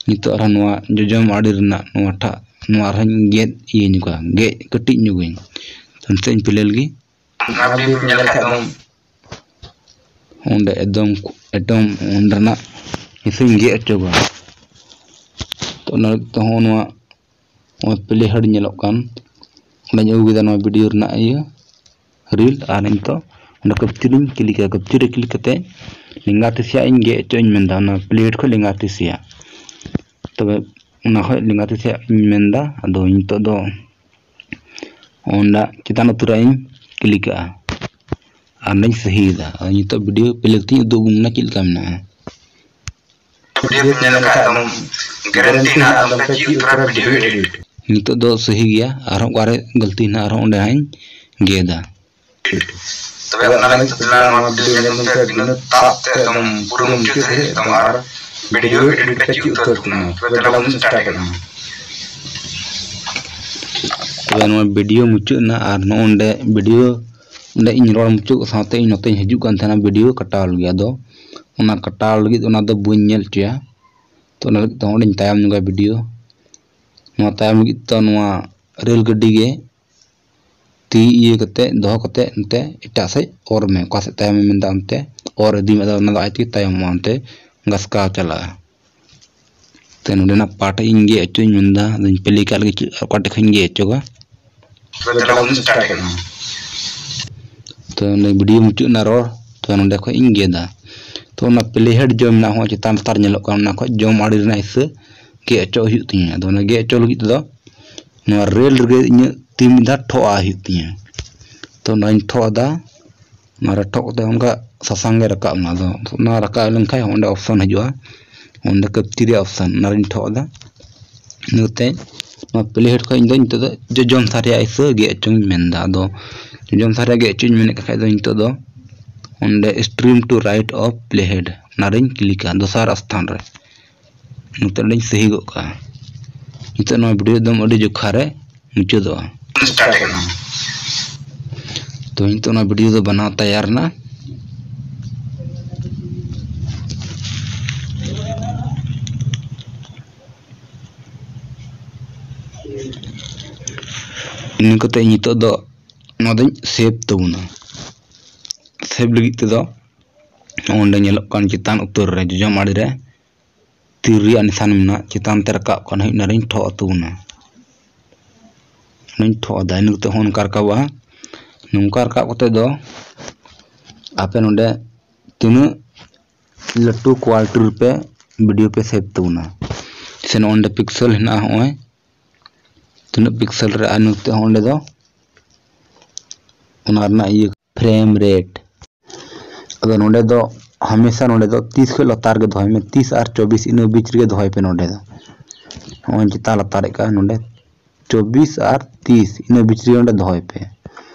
ᱱᱤᱛᱚᱜ ᱟᱨᱦᱚᱸ ᱱᱚᱣᱟ ᱡᱚᱡᱚᱢ ᱟᱲᱮ ᱨᱮᱱᱟᱜ ᱱᱚᱣᱟ ᱴᱷᱟᱜ, ᱱᱚᱣᱟ ᱟᱨᱦᱚᱸᱧ ᱜᱮᱫ ᱤᱭᱟᱹ ᱧᱚᱜᱟ, ᱜᱮᱫ ᱠᱟᱹᱴᱤᱡ ᱧᱚᱜᱟᱹᱧ᱾ ᱛᱚ ᱱᱤᱛᱚᱜ ᱤᱧ play ᱞᱮᱜᱮ᱾ ᱱᱚᱣᱟ video ᱯᱮ ᱧᱮᱞ ᱞᱮᱠᱷᱟᱡ ᱫᱚ, ᱚᱸᱰᱮ ᱮᱠᱫᱚᱢ, ᱮᱠᱫᱚᱢ ᱚᱸᱰᱮᱱᱟᱜ ᱦᱤᱥᱟᱹᱧ ᱜᱮᱫ ᱦᱚᱪᱚ ᱠᱚᱣᱟ᱾ ᱛᱚ ᱚᱱᱟ ᱞᱟᱹᱜᱤᱫ ᱛᱮᱦᱚᱸ ᱱᱚᱣᱟ ᱱᱚᱜᱼᱚᱭ play head ᱧᱮᱞᱚᱜ ᱠᱟᱱ, ᱚᱸᱰᱮᱧ ᱟᱹᱜᱩ ᱠᱮᱫᱟ ᱱᱚᱣᱟ video ᱨᱮᱱᱟᱜ ᱤᱭᱟᱹ reel, ᱟᱨ ᱱᱤᱛᱚᱜ ᱚᱸᱰᱮ capture ᱤᱧ clickᱟ᱾ Capture ᱨᱮ click ᱠᱟᱛᱮ ᱞᱮᱸᱜᱟ ᱛᱤ ᱥᱮᱭᱟᱜ ᱤᱧ ᱜᱮᱫ ᱦᱚᱪᱚᱧ ᱢᱮᱱᱫᱟ, ᱚᱱᱟ play head ᱠᱷᱚᱱ ᱞᱮᱸᱜᱟ ᱛᱤ ᱥᱮᱭᱟᱜ᱾ ᱛᱚᱵᱮ ᱚᱱᱟ ᱠᱷᱚᱱ ᱞᱮᱸᱜᱟ ᱛᱤ ᱥᱮᱭᱟᱜ ᱤᱧ ᱢᱮᱱᱫᱟ᱾ ᱟᱫᱚ ᱱᱤᱛᱚᱜ ᱫᱚ ᱚᱸᱰᱮ ᱪᱮᱛᱟᱱ ᱩᱛᱟᱹᱨᱟᱜ ᱤᱧ clickᱟᱜᱼᱟ ᱟᱨ ᱚᱸᱰᱮᱧ ᱥᱟᱹᱦᱤᱭᱮᱫᱟ᱾ ᱟᱫᱚ ᱱᱤᱛᱚᱜ video play ᱠᱟᱛᱮᱧ ᱩᱫᱩᱜ ᱟᱵᱚᱱ ᱠᱟᱱᱟ ᱪᱮᱫ ᱞᱮᱠᱟ ᱢᱮᱱᱟᱜᱼᱟ᱾ Video ᱯᱮ ᱧᱮᱞ ᱞᱮᱠᱷᱟᱡ ᱫᱚ guarantee ᱱᱟᱦᱟᱜ ᱟᱫᱚ ᱯᱮ ᱪᱮᱫ ᱩᱛᱟᱹᱨᱟ video edit᱾ ᱱᱤᱛᱚᱜ ᱫᱚ ᱥᱟᱹᱦᱤ ᱜᱮᱭᱟ, ᱟᱨᱦᱚᱸ ᱚᱠᱟᱨᱮ ᱜᱟᱹᱞᱛᱤ ᱦᱮᱱᱟᱜ ᱟᱨᱦᱚᱸ ᱚᱸᱰᱮ ᱦᱟᱸᱜ ᱤᱧ ᱜᱮᱫᱟ᱾ ᱛᱚᱵᱮ ᱚᱱᱟ ᱞᱟᱹᱜᱤᱫ ᱛᱮ ᱫᱮᱞᱟ ᱱᱚᱣᱟ video ᱧᱮᱞ ᱛᱟᱵᱚᱱ ᱯᱮ, ᱵᱤᱱᱟᱹ ᱛᱟᱵ ᱛᱮ ᱮᱠᱫᱚᱢ ᱯᱩᱨᱟᱹ ᱢᱩᱪᱟᱹᱫ ᱫᱷᱟᱹᱨᱤᱡ ᱮᱠᱫᱚᱢ, ᱟᱨ video edit ᱯᱮ ᱪᱮᱫ ᱩᱛᱟᱹᱨ ᱠᱟᱱᱟ᱾ ᱛᱚᱵᱮ ᱫᱮᱞᱟ ᱵᱚᱱ start ᱮᱫᱟ᱾ ᱛᱚᱵᱮ ᱱᱚᱣᱟ video ᱢᱩᱪᱟᱹᱫ ᱮᱱᱟ, ᱟᱨ ᱱᱚᱜᱼᱚ ᱱᱚᱰᱮ video ᱚᱸᱰᱮ ᱤᱧ ᱨᱚᱲ ᱢᱩᱪᱟᱹᱫ ᱥᱟᱶᱛᱮ ᱤᱧ ᱱᱚᱛᱮᱧ ᱦᱤᱡᱩᱜ ᱠᱟᱱ ᱛᱟᱦᱮᱱᱟ video ᱠᱟᱴᱟᱣ ᱞᱟᱹᱜᱤᱫ᱾ ᱟᱫᱚ ᱚᱱᱟ ᱠᱟᱴᱟᱣ ᱞᱟᱹᱜᱤᱫ ᱚᱱᱟ ᱫᱚ ᱵᱟᱹᱧ ᱧᱮᱞ ᱦᱚᱪᱚᱭᱟ᱾ ᱛᱚ ᱚᱱᱟ ᱞᱟᱹᱜᱤᱫ ᱛᱮ ᱚᱸᱰᱮᱧ ᱛᱟᱭᱚᱢ ᱧᱚᱜᱟ video᱾ ᱱᱚᱣᱟ ᱛᱟᱭᱚᱢ ᱞᱟᱹᱜᱤᱫ ᱛᱮ ᱱᱚᱣᱟ ᱨᱮᱞ ᱜᱟᱹᱰᱤ ᱜᱮ ᱛᱤ ᱤᱭᱟᱹ ᱠᱟᱛᱮ ᱫᱚᱦᱚ ᱠᱟᱛᱮ ᱚᱱᱛᱮ ᱮᱴᱟᱜ ᱥᱮᱫ ᱚᱨ ᱢᱮ, ᱚᱠᱟ ᱥᱮᱫ ᱛᱟᱭᱚᱢᱮ ᱢᱮᱱᱫᱟ ᱚᱱᱛᱮ ᱚᱨ ᱤᱫᱤ ᱢᱮ᱾ ᱟᱫᱚ ᱚᱱᱟ ᱫᱚ ᱟᱡ ᱛᱮᱜᱮ ᱛᱟᱭᱚᱢᱚᱜᱼᱟ, ᱚᱱᱛᱮ ᱜᱷᱟᱥᱠᱟᱣ ᱪᱟᱞᱟᱜᱼᱟ᱾ ᱛᱚ ᱱᱚᱸᱰᱮᱱᱟᱜ part ᱤᱧ ᱜᱮᱫ ᱦᱚᱪᱚᱧ ᱢᱮᱱᱫᱟ, ᱟᱫᱚᱧ play ᱠᱟᱜ ᱞᱮᱜᱮ ᱪᱮᱫ, ᱚᱠᱟ ᱴᱷᱮᱡ ᱠᱷᱚᱡ ᱤᱧ ᱜᱮᱫ ᱦᱚᱪᱚ ᱠᱚᱣᱟ᱾ ᱛᱚ ᱱᱚᱰᱮ video ᱢᱩᱪᱟᱹᱫ ᱮᱱᱟ ᱨᱚᱲ, ᱛᱚ ᱱᱚᱸᱰᱮ ᱠᱷᱚᱡ ᱤᱧ ᱜᱮᱫᱟ᱾ ᱛᱚ ᱚᱱᱟ play head ᱡᱚᱢ ᱨᱮᱱᱟᱜ ᱦᱚᱸ ᱪᱮᱛᱟᱱ ᱞᱟᱛᱟᱨ ᱧᱮᱞᱚᱜ ᱠᱟᱱᱟ, ᱚᱱᱟ ᱠᱷᱚᱡ ᱡᱚᱢ ᱟᱲᱮ ᱨᱮᱱᱟᱜ ᱦᱤᱥᱟᱹ ᱜᱮᱫ ᱦᱚᱪᱚ ᱦᱩᱭᱩᱜ ᱛᱤᱧᱟᱹ᱾ ᱟᱫᱚ ᱚᱱᱟ ᱜᱮᱫ ᱦᱚᱪᱚ ᱞᱟᱹᱜᱤᱫ ᱛᱮᱫᱚ ᱱᱚᱣᱟ ᱨᱮᱞ ᱨᱮᱜᱮ ᱤᱧᱟᱹᱜ ᱛᱤ ᱢᱤᱫ ᱫᱷᱟᱣ ᱴᱷᱚᱜ ᱟᱜ ᱦᱩᱭᱩᱜ ᱛᱤᱧᱟᱹ᱾ ᱛᱚ ᱚᱱᱟᱧ ᱴᱷᱚᱜ ᱟᱫᱟ᱾ ᱚᱱᱟ ᱨᱮ ᱴᱷᱚᱜ ᱠᱟᱛᱮ ᱚᱱᱠᱟ ᱥᱟᱥᱟᱝ ᱜᱮ ᱨᱟᱠᱟᱵ ᱮᱱᱟ᱾ ᱟᱫᱚ ᱚᱱᱟ ᱨᱟᱠᱟᱵ ᱞᱮᱱᱠᱷᱟᱱ ᱚᱸᱰᱮ ᱚᱯᱥᱮᱱ ᱦᱤᱡᱩᱜᱼᱟ, ᱚᱸᱰᱮ ᱠᱟᱹᱯᱪᱤ ᱨᱮᱭᱟᱜ ᱚᱯᱥᱮᱱ, ᱚᱱᱟ ᱨᱤᱧ ᱴᱷᱚᱜ ᱟᱫᱟ᱾ ᱤᱱᱟᱹ ᱠᱟᱛᱮ ᱱᱚᱣᱟ ᱯᱞᱮ ᱦᱮᱰ ᱠᱷᱚᱱ ᱤᱧ ᱫᱚ ᱱᱤᱛᱚᱜ ᱫᱚ ᱡᱚᱡᱚᱢ ᱥᱟᱨ ᱨᱮᱭᱟᱜ ᱤᱥᱟᱹ ᱜᱮᱫ ᱦᱚᱪᱚᱧ ᱢᱮᱱᱫᱟ᱾ ᱟᱫᱚ ᱡᱚᱡᱚᱢ ᱥᱟᱨ ᱨᱮᱭᱟᱜ ᱜᱮᱫ ᱦᱚᱪᱚᱧ ᱢᱮᱱᱮᱫ ᱠᱷᱟᱡ ᱫᱚ ᱱᱤᱛᱚᱜ ᱫᱚ ᱚᱸᱰᱮ stream to right of playhead, ᱚᱱᱟᱨᱤᱧ ᱠᱞᱤᱠᱟ ᱫᱚᱥᱟᱨ ᱥᱛᱷᱟᱱ ᱨᱮ᱾ ᱱᱤᱛᱚᱜ ᱚᱸᱰᱮᱧ ᱥᱟᱹᱦᱤ ᱜᱚᱫ ᱠᱟᱜᱼᱟ᱾ ᱱᱤᱛᱚᱜ ᱱᱚᱣᱟ ᱵᱷᱤᱰᱤᱭᱳ ᱮᱠᱫᱚᱢ ᱟᱹᱰᱤ ᱡᱚᱠᱷᱟ ᱨᱮ ᱢᱩᱪᱟᱹᱫᱚᱜᱼᱟ᱾ ᱛᱚ ᱱᱤᱛᱚᱜ ᱚᱱᱟ ᱵᱷᱤᱰᱤᱭᱳ ᱫᱚ ᱵᱮᱱᱟᱣ ᱛᱮᱭᱟᱨ ᱮᱱᱟ᱾ ᱤᱱᱟᱹ ᱠᱟᱛᱮ ᱱᱤᱛᱚᱜ ᱫᱚ ᱱᱚᱣᱟ ᱫᱚᱧ ᱥᱮᱵᱷ ᱛᱟᱵᱚᱱᱟ᱾ ᱥᱮᱵᱷ ᱞᱟᱹᱜᱤᱫ ᱛᱮᱫᱚ ᱚᱸᱰᱮ ᱧᱮᱞᱚᱜ ᱠᱟᱱ ᱪᱮᱛᱟᱱ ᱩᱛᱟᱹᱨ ᱨᱮ ᱡᱚᱡᱚᱢ ᱟᱲᱮ ᱨᱮ ᱛᱤᱨ ᱨᱮᱭᱟᱜ ᱱᱤᱥᱟᱱ ᱢᱮᱱᱟᱜᱼᱟ, ᱪᱮᱛᱟᱱ ᱛᱮ ᱨᱟᱠᱟᱵ ᱠᱟᱱᱟ, ᱚᱱᱟᱨᱤᱧ ᱴᱷᱚᱜ ᱛᱟᱵᱚᱱᱟ᱾ ᱚᱱᱟᱧ ᱴᱷᱚᱜ ᱮᱫᱟ, ᱤᱱᱟᱹ ᱠᱟᱛᱮ ᱦᱚᱸ ᱱᱚᱝᱠᱟ ᱨᱟᱠᱟᱵᱼᱟ᱾ ᱱᱚᱝᱠᱟ ᱨᱟᱠᱟᱵ ᱠᱟᱛᱮ ᱫᱚ ᱟᱯᱮ ᱱᱚᱰᱮ ᱛᱤᱱᱟᱹᱜ ᱞᱟᱹᱴᱩ ᱠᱳᱣᱟᱞᱤᱴᱤ ᱨᱮᱯᱮ ᱵᱷᱤᱰᱤᱭᱳ ᱯᱮ ᱥᱮᱵᱷ ᱛᱟᱵᱚᱱᱟ, ᱥᱮ ᱱᱚᱜᱼᱚ ᱱᱚᱰᱮ ᱯᱤᱠᱥᱮᱞ ᱦᱮᱱᱟᱜᱼᱟ, ᱦᱚᱸᱜᱼᱚᱭ ᱛᱤᱱᱟᱹᱜ ᱯᱤᱠᱥᱮᱞ ᱨᱮ, ᱟᱨ ᱱᱚᱛᱮ ᱦᱚᱸ ᱚᱸᱰᱮ ᱫᱚ ᱚᱱᱟ ᱨᱮᱱᱟᱜ ᱤᱭᱟᱹ ᱯᱷᱨᱮᱢ ᱨᱮᱴ᱾ ᱟᱫᱚ ᱱᱚᱰᱮ ᱫᱚ ᱦᱟᱢᱮᱥᱟ ᱱᱚᱰᱮ ᱫᱚ ᱛᱤᱥ ᱠᱷᱚᱱ ᱞᱟᱛᱟᱨ ᱜᱮ ᱫᱚᱦᱚᱭ ᱢᱮ, ᱛᱤᱥ ᱟᱨ ᱪᱚᱵᱵᱤᱥ ᱤᱱᱟᱹ ᱵᱤᱪ ᱨᱮᱜᱮ ᱫᱚᱦᱚᱭ ᱯᱮ᱾ ᱱᱚᱰᱮ ᱫᱚ ᱱᱚᱜᱼᱚᱭ ᱪᱮᱛᱟᱱ ᱞᱟᱛᱟᱨᱮᱫ ᱠᱟᱱ ᱱᱚᱰᱮ ᱪᱚᱵᱵᱤᱥ ᱟᱨ ᱛᱤᱥ ᱤᱱᱟᱹ ᱵᱤᱪ ᱨᱮᱜᱮ ᱱᱚᱰᱮ ᱫᱚᱦᱚᱭ ᱯᱮ᱾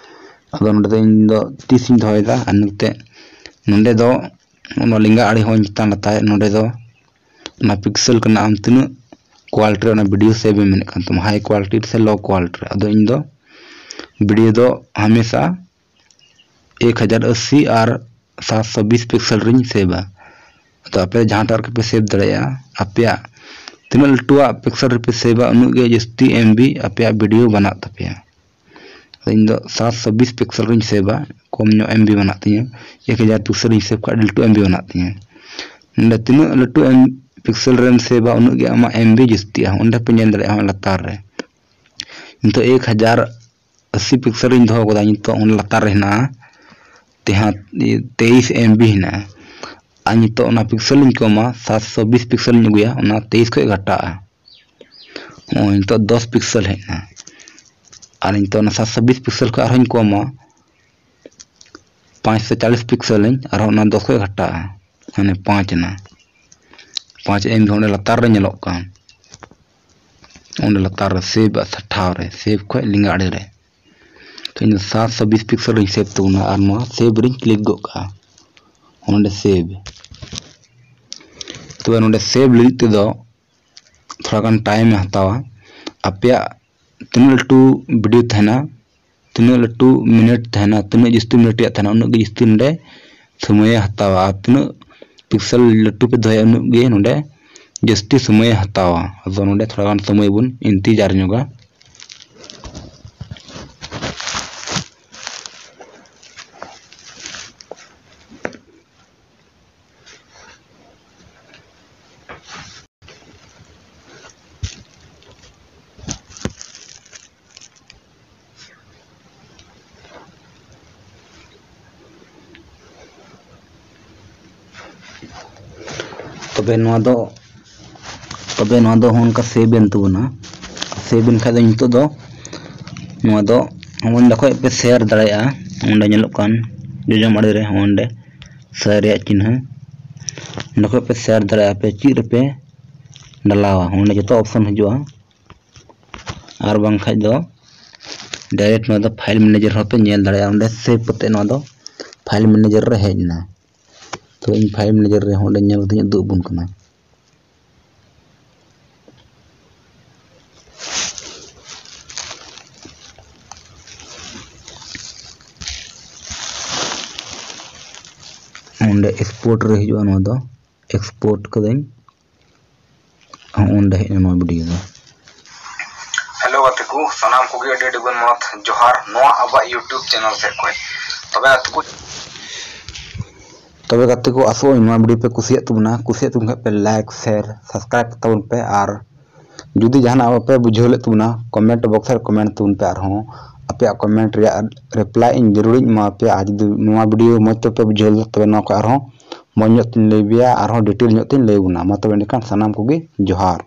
ᱟᱫᱚ ᱱᱚᱰᱮ ᱫᱚ ᱤᱧ ᱫᱚ ᱛᱤᱥ ᱤᱧ ᱫᱚᱦᱚᱭᱮᱫᱟ, ᱟᱨ ᱱᱚᱛᱮ ᱱᱚᱰᱮ ᱫᱚ ᱚᱱᱟ ᱞᱮᱸᱜᱟ ᱟᱲᱮ ᱦᱚᱸ ᱪᱮᱛᱟᱱ ᱞᱟᱛᱟᱨ ᱱᱚᱰᱮ ᱫᱚ ᱚᱱᱟ ᱯᱤᱠᱥᱮᱞ ᱠᱟᱱᱟ, ᱟᱢ ᱛᱤᱱᱟᱹᱜ ᱠᱳᱣᱟᱞᱤᱴᱤ ᱨᱮ ᱚᱱᱟ ᱵᱷᱤᱰᱤᱭᱳ ᱥᱮᱵᱷ ᱮᱢ ᱢᱮᱱᱮᱫ ᱠᱟᱱ ᱛᱟᱢᱟ, ᱦᱟᱭ ᱠᱳᱣᱟᱞᱤᱴᱤ ᱥᱮ ᱞᱳ ᱠᱳᱣᱟᱞᱤᱴᱤ ᱨᱮ᱾ ᱟᱫᱚ ᱤᱧ ᱫᱚ ᱵᱷᱤᱰᱤᱭᱳ ᱫᱚ ᱦᱟᱢᱮᱥᱟ ᱮᱠ ᱦᱟᱡᱟᱨ ᱟᱥᱤ ᱟᱨ ᱥᱟᱛᱥᱚ ᱵᱤᱥ ᱯᱤᱠᱥᱮᱞ ᱨᱤᱧ ᱥᱮᱵᱷᱟ᱾ ᱟᱫᱚ ᱟᱯᱮ ᱡᱟᱦᱟᱸᱴᱟᱜ ᱨᱮᱜᱮ ᱯᱮ ᱥᱮᱵᱷ ᱫᱟᱲᱮᱭᱟᱜᱼᱟ, ᱟᱯᱮᱭᱟᱜ ᱛᱤᱱᱟᱹᱜ ᱞᱟᱹᱴᱩᱣᱟᱜ ᱯᱤᱠᱥᱮᱞ ᱨᱮᱯᱮ ᱥᱮᱵᱷᱟ, ᱩᱱᱟᱹᱜ ᱜᱮ ᱡᱟᱹᱥᱛᱤ ᱮᱢ ᱵᱤ ᱟᱯᱮᱭᱟᱜ ᱵᱷᱤᱰᱤᱭᱳ ᱵᱮᱱᱟᱜ ᱛᱟᱯᱮᱭᱟ᱾ ᱟᱫᱚ ᱤᱧ ᱫᱚ ᱥᱟᱛᱥᱚ ᱵᱤᱥ ᱯᱤᱠᱥᱮᱞ ᱨᱤᱧ ᱥᱮᱵᱷᱟ, ᱠᱚᱢ ᱧᱚᱜ ᱮᱢ ᱵᱤ ᱵᱮᱱᱟᱜ ᱛᱤᱧᱟᱹ᱾ ᱮᱠ ᱦᱟᱡᱟᱨ ᱯᱤᱠᱥᱮᱞ ᱨᱤᱧ ᱥᱮᱵᱷ ᱠᱷᱟᱡ ᱟᱹᱰᱤ ᱞᱟᱹᱴᱩ ᱮᱢ ᱵᱤ ᱵᱮᱱᱟᱜ ᱛᱤᱧᱟᱹ᱾ ᱱᱚᱰᱮ ᱛᱤᱱᱟᱹᱜ ᱞᱟᱹᱴᱩ ᱮᱢ ᱯᱤᱠᱥᱮᱞ ᱨᱮᱢ ᱥᱮᱵᱷᱟ, ᱩᱱᱟᱹᱜ ᱜᱮ ᱟᱢᱟᱜ ᱮᱢ ᱵᱤ ᱡᱟᱹᱥᱛᱤᱜᱼᱟ᱾ ᱚᱸᱰᱮ ᱯᱮ ᱧᱮᱞ ᱫᱟᱲᱮᱭᱟᱜᱼᱟ ᱞᱟᱛᱟᱨ ᱨᱮ᱾ ᱱᱤᱛᱚᱜ ᱮᱠ ᱦᱟᱡᱟᱨ ᱟᱥᱤ ᱯᱤᱠᱥᱮᱞ ᱨᱤᱧ ᱫᱚᱦᱚ ᱠᱟᱫᱟ, ᱱᱤᱛᱚᱜ ᱚᱱᱟ ᱞᱟᱛᱟᱨ ᱨᱮ ᱦᱮᱱᱟᱜᱼᱟ ᱛᱮᱦᱟᱸ-, ᱛᱮᱭᱤᱥ ᱮᱢ ᱵᱤ ᱦᱮᱱᱟᱜᱼᱟ᱾ ᱟᱨ ᱱᱤᱛᱚᱜ ᱚᱱᱟ ᱯᱤᱠᱥᱮᱞ ᱤᱧ ᱠᱚᱢᱟ, ᱥᱟᱛᱥᱚ ᱵᱤᱥ ᱯᱤᱠᱥᱮᱞ ᱤᱧ ᱟᱹᱜᱩᱭᱟ, ᱚᱱᱟ ᱛᱮᱭᱤᱥ ᱠᱷᱚᱡ ᱜᱷᱟᱴᱟᱜᱼᱟ᱾ ᱱᱚᱜᱼᱚᱭ ᱱᱤᱛᱚᱜ ᱫᱚᱥ ᱯᱤᱠᱥᱮᱞ ᱦᱮᱡ ᱮᱱᱟ᱾ ᱟᱨ ᱤᱧ ᱛᱚ ᱚᱱᱟ ᱥᱟᱛᱥᱚ ᱵᱤᱥ ᱯᱤᱠᱥᱮᱞ ᱠᱷᱚᱱ ᱟᱨᱦᱚᱸᱧ ᱠᱚᱢᱟ, ᱯᱟᱸᱪᱥᱚ ᱪᱟᱞᱤᱥ ᱯᱤᱠᱥᱮᱞ ᱤᱧ, ᱟᱨᱦᱚᱸ ᱚᱱᱟ ᱫᱚᱥ ᱠᱷᱚᱱ ᱜᱷᱟᱴᱟᱜᱼᱟ, ᱢᱟᱱᱮ ᱯᱟᱸᱪ ᱮᱱᱟ᱾ ᱯᱟᱸᱪ ᱮᱢ ᱫᱚ ᱚᱸᱰᱮ ᱞᱟᱛᱟᱨ ᱨᱮ ᱧᱮᱞᱚᱜ ᱠᱟᱱ, ᱚᱸᱰᱮ ᱞᱟᱛᱟᱨ ᱨᱮ ᱥᱮᱵᱷ ᱴᱷᱟᱶ ᱨᱮ, ᱥᱮᱵᱷ ᱠᱷᱚᱱ ᱞᱮᱸᱜᱟ ᱟᱲᱮ ᱨᱮ᱾ ᱛᱚ ᱤᱧ ᱫᱚ ᱥᱟᱛᱥᱚ ᱵᱤᱥ ᱯᱤᱠᱥᱮᱞ ᱤᱧ ᱥᱮᱵᱷ ᱛᱟᱵᱚᱱᱟ ᱟᱨ ᱱᱚᱣᱟ ᱥᱮᱵᱷ ᱨᱤᱧ ᱠᱞᱤᱠ ᱜᱚᱫ ᱠᱟᱜᱼᱟ᱾ ᱚᱸᱰᱮ ᱥᱮᱵᱷ᱾ ᱛᱚᱵᱮ ᱱᱚᱰᱮ ᱥᱮᱵᱷ ᱞᱟᱹᱜᱤᱫ ᱛᱮᱫᱚ ᱛᱷᱚᱲᱟ ᱜᱟᱱ ᱴᱟᱭᱤᱢ ᱮ ᱦᱟᱛᱟᱣᱟ᱾ ᱟᱯᱮᱭᱟᱜ ᱛᱤᱱᱟᱹᱜ ᱞᱟᱹᱴᱩ ᱵᱷᱤᱰᱤᱭᱳ ᱛᱟᱦᱮᱱᱟ, ᱛᱤᱱᱟᱹᱜ ᱞᱟᱹᱴᱩ ᱢᱤᱱᱤᱴ ᱛᱟᱦᱮᱱᱟ, ᱛᱤᱱᱟᱹᱜ ᱡᱟᱹᱥᱛᱤ ᱢᱤᱱᱤᱴ ᱨᱮᱭᱟᱜ ᱛᱟᱦᱮᱱᱟ, ᱩᱱᱟᱹᱜ ᱜᱮ ᱡᱟᱹᱥᱛᱤ ᱱᱚᱰᱮ ᱥᱚᱢᱚᱭᱮ ᱦᱟᱛᱟᱣᱟ᱾ ᱟᱨ ᱛᱤᱱᱟᱹᱜ ᱯᱤᱠᱥᱮᱞ ᱞᱟᱹᱴᱩ ᱯᱮ ᱫᱚᱦᱚᱭᱟ, ᱩᱱᱟᱹᱜ ᱜᱮ ᱱᱚᱰᱮ ᱡᱟᱹᱥᱛᱤ ᱥᱚᱢᱚᱭᱮ ᱦᱟᱛᱟᱣᱟ᱾ ᱟᱫᱚ ᱱᱚᱰᱮ ᱛᱷᱚᱲᱟ ᱜᱟᱱ ᱥᱚᱢᱚᱭ ᱵᱚᱱ ᱤᱱᱛᱤᱡᱟᱨ ᱧᱚᱜᱟ᱾ ᱛᱚᱵᱮ ᱱᱚᱣᱟ ᱫᱚ, ᱛᱚᱵᱮ ᱱᱚᱣᱟ ᱫᱚ ᱦᱚᱸ ᱚᱱᱠᱟ ᱥᱮᱵᱷ ᱮᱱ ᱛᱟᱵᱚᱱᱟ᱾ ᱥᱮᱵᱷ ᱮᱱ ᱠᱷᱟᱡ ᱫᱚ ᱱᱤᱛᱚᱜ ᱫᱚ ᱱᱚᱣᱟ ᱫᱚ ᱚᱸᱰᱮ ᱠᱷᱚᱡ ᱯᱮ ᱥᱮᱭᱟᱨ ᱫᱟᱲᱮᱭᱟᱜᱼᱟ᱾ ᱚᱸᱰᱮ ᱧᱮᱞᱚᱜ ᱠᱟᱱ ᱡᱚᱡᱚᱢ ᱟᱲᱮ ᱨᱮ ᱦᱚᱸ ᱚᱸᱰᱮ ᱥᱮᱭᱟᱨ ᱨᱮᱭᱟᱜ ᱪᱤᱱᱦᱟᱹ, ᱚᱸᱰᱮ ᱠᱷᱚᱡ ᱯᱮ ᱥᱮᱭᱟᱨ ᱫᱟᱲᱮᱭᱟᱜᱼᱟ ᱯᱮ ᱪᱮᱫ ᱨᱮᱯᱮ ᱰᱟᱞᱟᱣᱟ, ᱚᱸᱰᱮ ᱡᱚᱛᱚ ᱚᱯᱥᱚᱱ ᱦᱤᱡᱩᱜᱼᱟ᱾ ᱟᱨ ᱵᱟᱝᱠᱷᱟᱡ ᱫᱚ ᱰᱟᱭᱨᱮᱠᱴ ᱱᱚᱣᱟ ᱫᱚ ᱯᱷᱟᱭᱤᱞ ᱢᱮᱱᱮᱡᱟᱨ ᱦᱚᱸᱯᱮ ᱧᱮᱞ ᱫᱟᱲᱮᱭᱟᱜᱼᱟ᱾ ᱚᱸᱰᱮ ᱥᱮᱵᱷ ᱠᱟᱛᱮ ᱱᱚᱣᱟ ᱫᱚ ᱯᱷᱟᱭᱤᱞ ᱢᱮᱱᱮᱡᱟᱨ ᱨᱮ ᱦᱮᱡ ᱮᱱᱟ᱾ ᱛᱚ ᱤᱧ ᱯᱷᱟᱭᱤᱞ ᱢᱮᱱᱮᱡᱟᱨ ᱨᱮ ᱦᱚᱸ ᱚᱸᱰᱮ ᱧᱮᱞ ᱠᱟᱛᱮᱧ ᱩᱫᱩᱜ ᱟᱵᱚᱱ ᱠᱟᱱᱟ᱾ ᱚᱸᱰᱮ ᱮᱠᱥᱯᱳᱨᱴ ᱨᱮ ᱦᱤᱡᱩᱜᱼᱟ, ᱱᱚᱣᱟ ᱫᱚ ᱮᱠᱥᱯᱳᱨᱴ ᱠᱟᱹᱫᱟᱹᱧ᱾ ᱦᱚᱸ ᱚᱸᱰᱮ ᱦᱮᱡ ᱮᱱᱟ ᱱᱚᱣᱟ ᱵᱷᱤᱰᱤᱭᱳ ᱫᱚ᱾ ᱦᱮᱞᱳ ᱜᱟᱛᱮ ᱠᱚ, ᱥᱟᱱᱟᱢ ᱠᱚᱜᱮ ᱟᱹᱰᱤ ᱟᱹᱰᱤ ᱜᱩᱱ ᱢᱟᱱᱟᱣ ᱡᱚᱦᱟᱨ ᱱᱚᱣᱟ ᱟᱵᱚᱣᱟᱜ YouTube ᱪᱮᱱᱮᱞ ᱥᱮᱫ ᱠᱷᱚᱱ᱾ ᱛᱚᱵᱮ ᱜᱟᱛᱮ ᱠᱚ, ᱛᱚᱵᱮ ᱜᱟᱛᱮ ᱠᱚ, ᱟᱥᱚᱜ ᱟᱹᱧ ᱱᱚᱣᱟ ᱵᱷᱤᱰᱤᱭᱳ ᱯᱮ ᱠᱩᱥᱤᱭᱟᱜ ᱛᱟᱵᱚᱱᱟ᱾ ᱠᱩᱥᱤᱭᱟᱜ ᱛᱟᱵᱚᱱ ᱠᱷᱟᱡ ᱯᱮ ᱞᱟᱭᱤᱠ, ᱥᱮᱭᱟᱨ, ᱥᱟᱵᱥᱠᱨᱟᱭᱤᱵ ᱛᱟᱵᱚᱱ ᱯᱮ᱾ ᱟᱨ ᱡᱩᱫᱤ ᱡᱟᱦᱟᱱᱟᱜ ᱵᱟᱯᱮ ᱵᱩᱡᱷᱟᱹᱣ ᱞᱮᱫ ᱛᱟᱵᱚᱱᱟ, ᱠᱚᱢᱮᱱᱴ ᱵᱚᱠᱥ ᱨᱮ ᱠᱚᱢᱮᱱᱴ ᱛᱟᱵᱚᱱ ᱯᱮ, ᱟᱨᱦᱚᱸ ᱟᱯᱮᱭᱟᱜ ᱠᱚᱢᱮᱱᱴ ᱨᱮᱭᱟᱜ ᱨᱤᱯᱞᱟᱭ ᱤᱧ ᱡᱟᱹᱨᱩᱲᱤᱧ ᱮᱢᱟ ᱯᱮᱭᱟ᱾ ᱟᱨ ᱡᱩᱫᱤ ᱱᱚᱣᱟ ᱵᱷᱤᱰᱤᱭᱳ ᱢᱚᱡᱽ ᱛᱮᱯᱮ ᱵᱩᱡᱷᱟᱹᱣ ᱞᱮᱫᱟ, ᱛᱚᱵᱮ ᱱᱚᱣᱟ ᱠᱷᱚᱱ ᱟᱨᱦᱚᱸ ᱢᱚᱡᱽ ᱧᱚᱜ ᱛᱤᱧ ᱞᱟᱹᱭ ᱯᱮᱭᱟ, ᱟᱨᱦᱚᱸ ᱰᱤᱴᱮᱞ ᱧᱚᱜ ᱛᱤᱧ ᱞᱟᱹᱭ ᱟᱵᱚᱱᱟ᱾ ᱢᱟ ᱛᱚᱵᱮ ᱮᱸᱰᱮᱠᱷᱟᱱ ᱥᱟᱱᱟᱢ ᱠᱚᱜᱮ ᱡᱚᱦᱟᱨ᱾